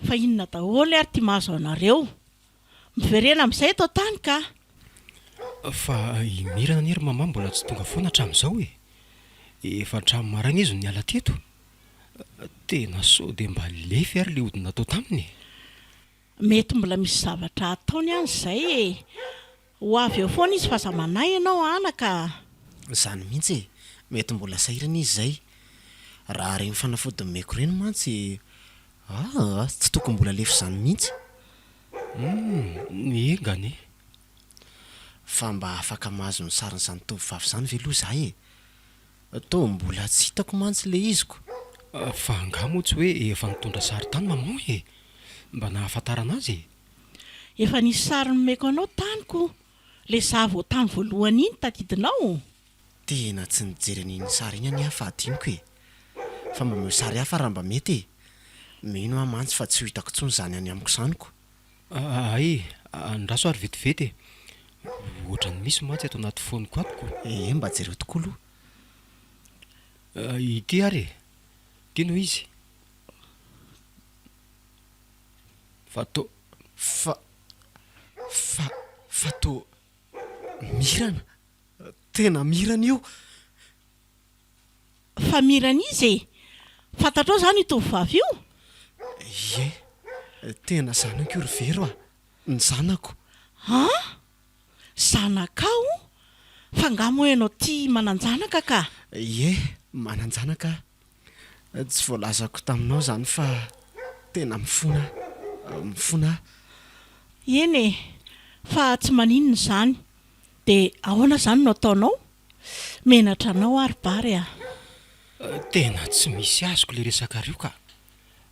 C: Fa inona daholo ary ty mahazo anareo? Miverena amin'izay eto an-tany ka!
D: Fa i Mirana anie ry Mama mbola tsy tonga foana hatramin'izao e! Efa hatramin'ny maraina izy no niala teto. Tena sao dia mba lefy ary ilay ody natao taminy e!
C: Mety mbola misy zavatra ataony any izay e! Ho avy eo foana izy fa aza manahy ianao anaka a!
B: Izany mihitsy e! Mety mbola sahirana izy izay. Raha ireny fanafody nomeko ireny mantsy aa tsy tokony mbola lefy izany mihitsy.
D: Humm, enga anie.
B: Fa mba afaka mahazo ny sarin'izany tovovavy izany ve aloha izaho e? Toa mbola tsy hitako mantsy ilay izy ko.
D: Fa angaha moa tsy hoe efa nitondra sary tany maman e? Mba nahafantarana azy e?
C: Efa nisy sary nomeko anao tany ko, le za vao tany voalohany iny tadidinao?
B: Tena tsy nijery an'iny sary iny anie aho fa adinoko e! Fa mba omeo sary hafa raha mba mety e! Mino aho mantsy fa tsy ho hitako intsony izany any amiko izany ko!
D: Hay, andraso ary vetivety e! Ohatran'ny misy mantsy ato anaty phone-ko ato ko!
B: Ee, mba jereo tokoa aloha.
D: Ity ary e! Ity no izy. Fa to.
B: Fa. Fa. Fa to. Mirana! Tena mirana io!
C: Fa mirana iza e? Fantatrao izany io tovovavy io?
B: Ie, tena zanako io ry Vero a! Ny zanako.
C: An? Zanakao? Fa angaha moa ianao tia manan-janaka ka?
B: Ie, manan-janaka aho. Tsy voalazako taminao izany fa tena mifona aho, mifona aho.
C: Eny e, fa tsy maninona izany. Dia ahoana izany no ataonao? Menatra anao aho ry Bary a!
D: Tena tsy misy azoko le resakareo ka!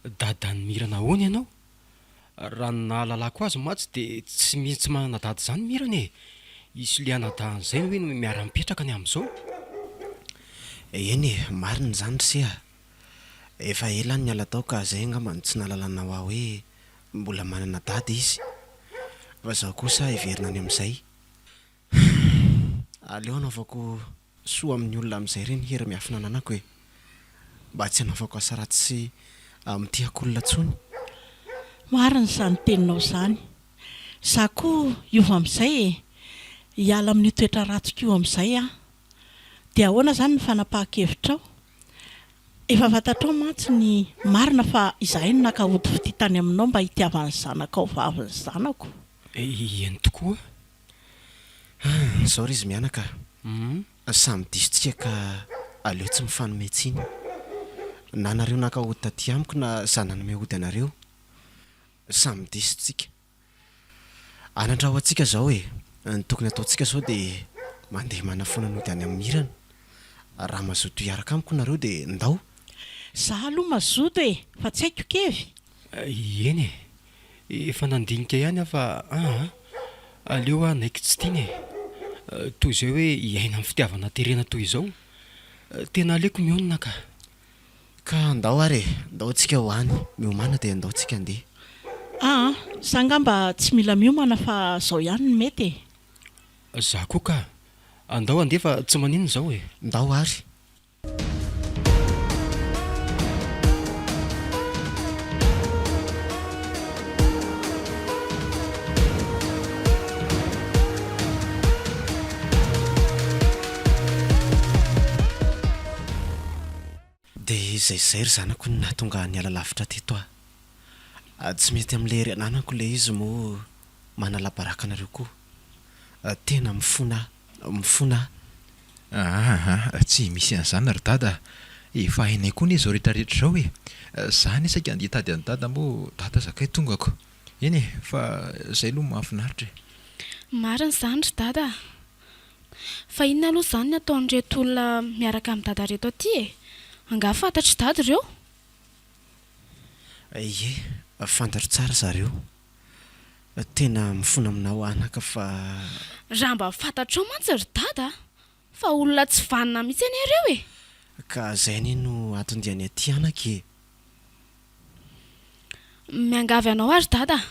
D: Dadan'i Mirana ahoana ianao? Raha ny nahalalako azy mantsy dia tsy misy tsy manana dada izany Mirana e! Izy sy le anadahiny izay hoe no miara-mipetraka ny amin'izao.
B: Eny e, marina izany ry se a! Efa ela aho no niala tao ka izay angamba no tsy nahalalanao ahy hoe mbola manana dada izy. Fa izaho kosa hiverina any amin'izay. Aleo hanaovako soa amin'ny olona amin'izay re ny hery miafina ananako e! Mba tsy hanaovako asa ratsy sy mitehaka olona intsony.
C: Marina izany teninao izany. Za koa hiova amin'izay e! Hiala amin'io toetra ratsiko io amin'izay aho. Dia ahoana izany ny fanapahan-kevitrao? Efa fantatrao mantsy ny marina fa izahay no naka ody fitia tany aminao mba hitiavan'ny zanakao vavy ny zanako.
D: Eny tokoa.
B: Zao ry izy mianaka a! Samy diso tsika ka aleo tsy mifanome tsiny. Na nareo naka ody taty amiko na za nanome ody anareo. Samy diso tsika. Anatra ho antsika zao e! Ny tokony ataontsika zao dia mandeha manafoana ny ody any amin'i Mirana. Raha mazoto hiaraka amiko nareo dia ndao.
C: Za aloha mazoto e! Fa tsy haiko kevy.
D: Eny e! Efa nandinika ihany aho fa aa aleo aho hanaiky tsy tiana e! Toy izay hoe hiaina amin'ny fitiavana terena toy izao. Tena aleoko mionona ka.
B: Ka andao ary e! Ndao tsika ho any. Miomàna dia andao tsika handeha.
C: Aa za angamba tsy mila miomana fa zao ihany no mety e!
D: Za koa ka! Andao handeha fa tsy maninona izao e!
B: Ndao ary! Dia izay izay ry zanako no nahatonga ahy niala lavitra teto aho. Tsy mety amin'ilay hery ananako ilay izy moa manala baraka anareo koa. Tena mifona aho, mifona aho.
A: Aa tsy misy an'izany ry dada a! Efa hainay koa anie izao rehetra rehetra izao e! Za anie saika handeha hitady an'i dada moa dada aza kay tongako. Eny e! Fa izay aloha mahafinaritra e!
E: Marina izany ry dada a! Fa inona aloha izany ny ataon'ireto olona miaraka amin'i dada ireto aty e? Angaha fantatr'i dada ireo?
B: Ie, fantatro tsara zareo. Tena mifona aminao anaka fa.
E: Raha mba fantatrao mantsy ry dada a! Fa olona tsy vanona mihitsy anie ireo e!
B: Ka zay anie no anton-diany aty anaka e!
E: Miangavy anao aho ry dada a!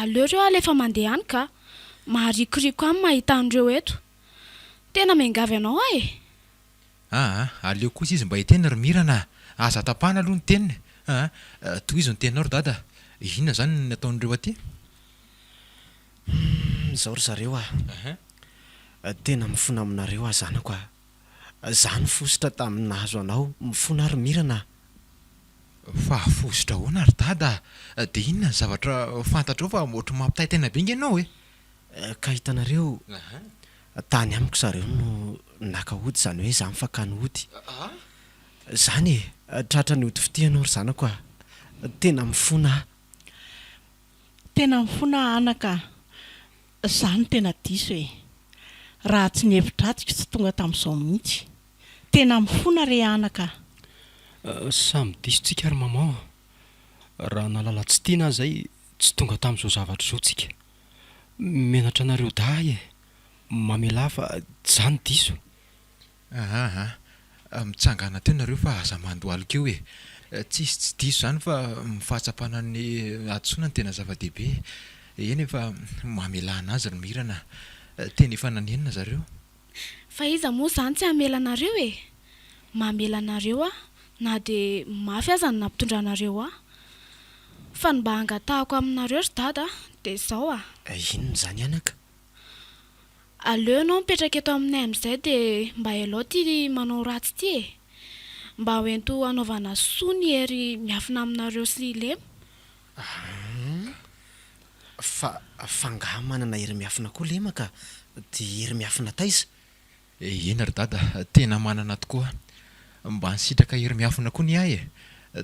E: Aleo ireo alefa mandeha any ka! Maharikoriko ahy ny mahita an'ireo eto. Tena miangavy anao aho e!
A: Aa, aleo kosa izy mba hiteny ry Mirana a! Aza tapahana aloha ny teniny a! Tohizo ny teninao ry dada a! Inona izany ny ataon'ireo aty?
B: Humm, izao ry zareo a! Tena mifona aminareo aho zanako a! Za nifositra tamin'ny nahazo anao, mifona aho ry Mirana a!
A: Fa fositra ahoana ry dada a! Dia inona ny zavatra fantatrao fa ohatry ny mampitaintaina be nge ianao e!
B: Ka hitanareo, tany amiko zareo no naka ody izany hoe za mifakany ody. Zany e! Tratra ny ody fitia ianao ry zanako a! Tena mifona aho.
C: Tena mifona aho anaka a! Za no tena diso e! Raha tsy ny hevi-dratsiko tsy tonga tamin'izao mihitsy. Tena mifona re anaka
D: a! Samy diso tsika ry maman a! Raha nahalala tsy tiana aho zay tsy tonga tamin'izao zavatra izao tsika. Menatra anareo dahy e! Mamelà fa za no diso.
A: Aa mitsangàna teo nareo fa aza mandohalika eo e! Tsisy tsy diso zany fa ny fahatsapana ny hadisoana no tena zava-dehibe e! Eny e fa mamelà anazy ry Mirana a! Tena efa nanenina zareo.
E: Fa iza moa izany tsy hamela anareo e! Mamela anareo aho na dia mafy aza ny nampitondranareo ahy. Fa ny mba angatahako aminareo ry dada dia izao a!
B: Inona izany anaka?
E: Aleo ianao mipetraka eto aminay amin'izay dia mba ialao ity manao ratsy ity e! Mba ho ento hanaovana soa ny hery miafina aminareo sy Lema.
B: Ahh. Fa f'angaha manana hery miafina koa Lema ka? Dia hery miafina taiza?
A: Eny ry dada, tena manana tokoa. Mba nisitraka hery miafina koa ny ahy e!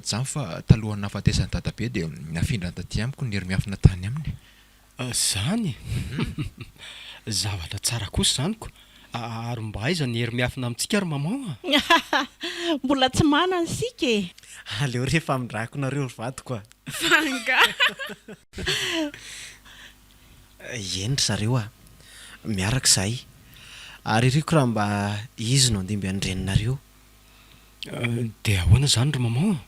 A: Jam fa talohan'ny nahafatesan'i dadabe dia nafindrany taty amiko ny hery miafina tany aminy.
D: Zany? Zavatra tsara kosa izany ko! Ary mba aiza ny hery miafina amintsika ry maman
C: a? Mbola tsy manana isika e!
B: Aleo re fa amindrako nareo ry vadiko a!
E: Fa angaha?
B: Eny ry zareo a! Miaraka izahay. Ary iriko raha mba izy no handimby an'ny reninareo.
D: Dia ahoana izany ry maman a?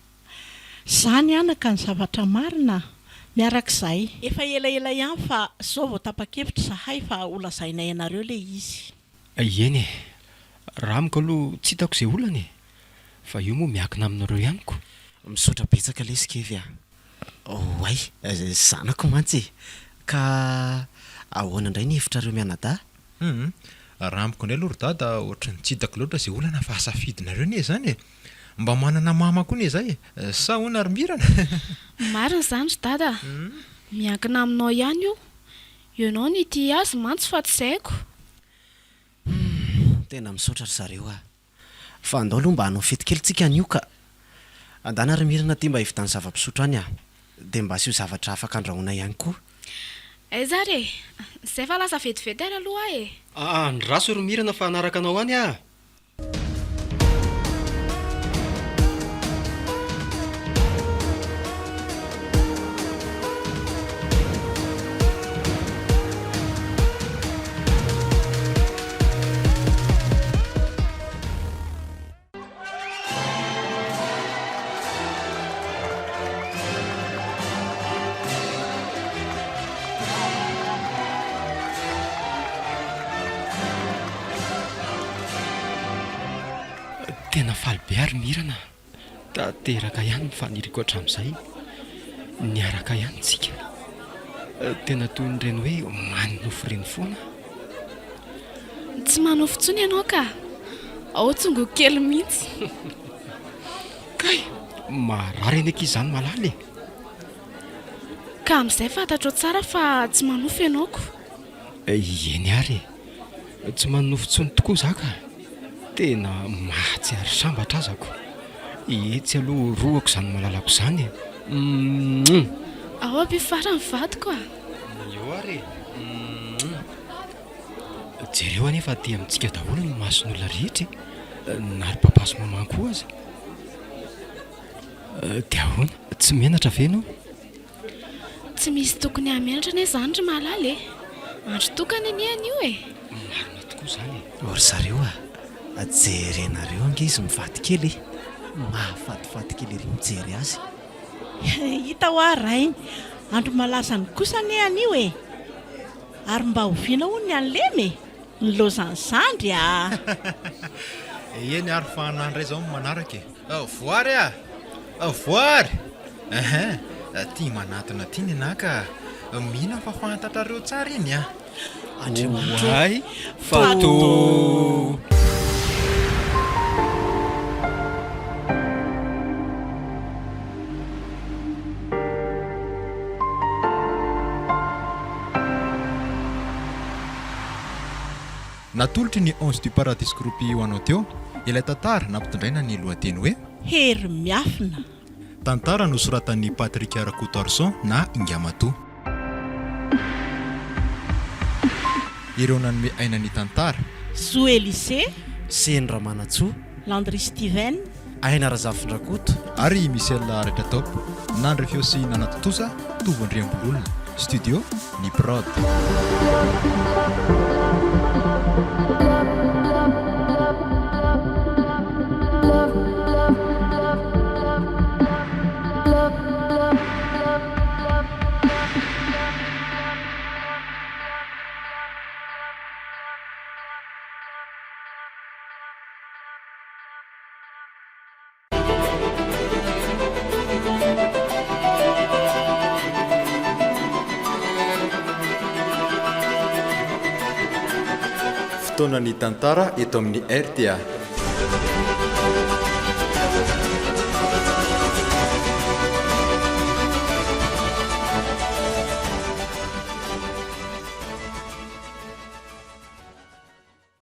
C: Izany anaka ny zavatra marina a! Miaraka izahay. Efa elaela ihany fa izao vao tapa-kevitra izahay fa ho lazainay anareo ilay izy.
D: Eny e! Raha amiko aloha tsy hitako izay olana e! Fa io moa miankina aminareo ihany ko!
B: Misaotra betsaka lesy Kevy a! Oay! Zanako mantsy e! Ka ahoana indray ny hevitrareo mianadahy?
A: Hum! Raha amiko indray aloha ry dada ohatran'ny tsy hitako loatra izay olana fa safidinareo anie izany e! Mba manana mama koa anie izahay e! Sa ahoana ry Mirana?
E: Marina izany ry dada a! Miankina aminao ihany io. Ianao no hitia azy mantsy fa tsy haiko.
B: Hum! Tena misaotra ry zareo a! Fa andao aloha mba hanao fety kely tsika anio ka! Andana ry Mirana aty mba hividano zava-pisotro any a! Dia mba asio zavatra afaka andrahoina ihany koa.
E: Aiza ary e! Zay fa lasa vetivety ary aloha aho e!
D: Andraso ry Mirana fa hanaraka anao any aho! Tena faly be aho ry Mirana a! Tanteraka ihany ny faniriako hatramin'izay. Niaraka ihany tsika. Tena toy ny ireny hoe manonofy ireny foana aho.
E: Tsy manofy intsony ianao ka! Ao tsongoiko kely mihitsy.
D: Kay! Marary anie akia izany malala e!
E: Ka amin'izay fantatrao tsara fa tsy manofy ianao ko.
D: Eny ary e! Tsy manonofy intsony tokoa za ka! Tena mahatsiaro sambatra aza ko! Etsy aloha orohako izany malalako izany e! Mouh!
E: Ao aby farany vadiko a!
D: Eo ary e! Mouh! Jereo anie fa aty amintsika daholo ny mason'olona rehetra e! Na ry papa sy maman koa aza! Dia ahoana? Tsy menatra ve ianao?
E: Tsy misy tokony hahamenatra anie izany ry Malala e! Andro tokana anie anio e!
D: Marina tokoa izany e!
B: O ry zareo a! Jerenareo ange izy mivady kely e! Mahafatifaty kely ery mijery azy.
C: Hita hoa rainy. Andro malazany kosa anie anio e! Ary mba oviana hono ny an'i Lemy e? Nilaozan'i zandry a!
A: Eny ary fa anà indray izao no manaraka e! Voary a! Voary! Ehe, ity manatona ity ny anà ka! Mino aho fa fantatrareo tsara iny a!
B: Andriamanitra ô!
F: Oay fa tô!
A: Natolotry ny Ange du Paradis Group ho anao teo ilay tantara nampitondraina ny lohateny hoe.
C: Hery miafina.
A: Tantara nosoratan'i Patrick Rakotoarison na Ingamatoa. Ireo nanome aina ny tantara.
C: Zo Elysée.
B: Seny Ramanantsoa.
C: Landry Steven.
B: Aina Razafindrakoto.
A: Ary i Michel Raitratop. Nandre feo sy nanatontosa, Tovo Andriambololona. Studio, Ny Prod. Fotoanan'ny tantara eto amin'ny rta.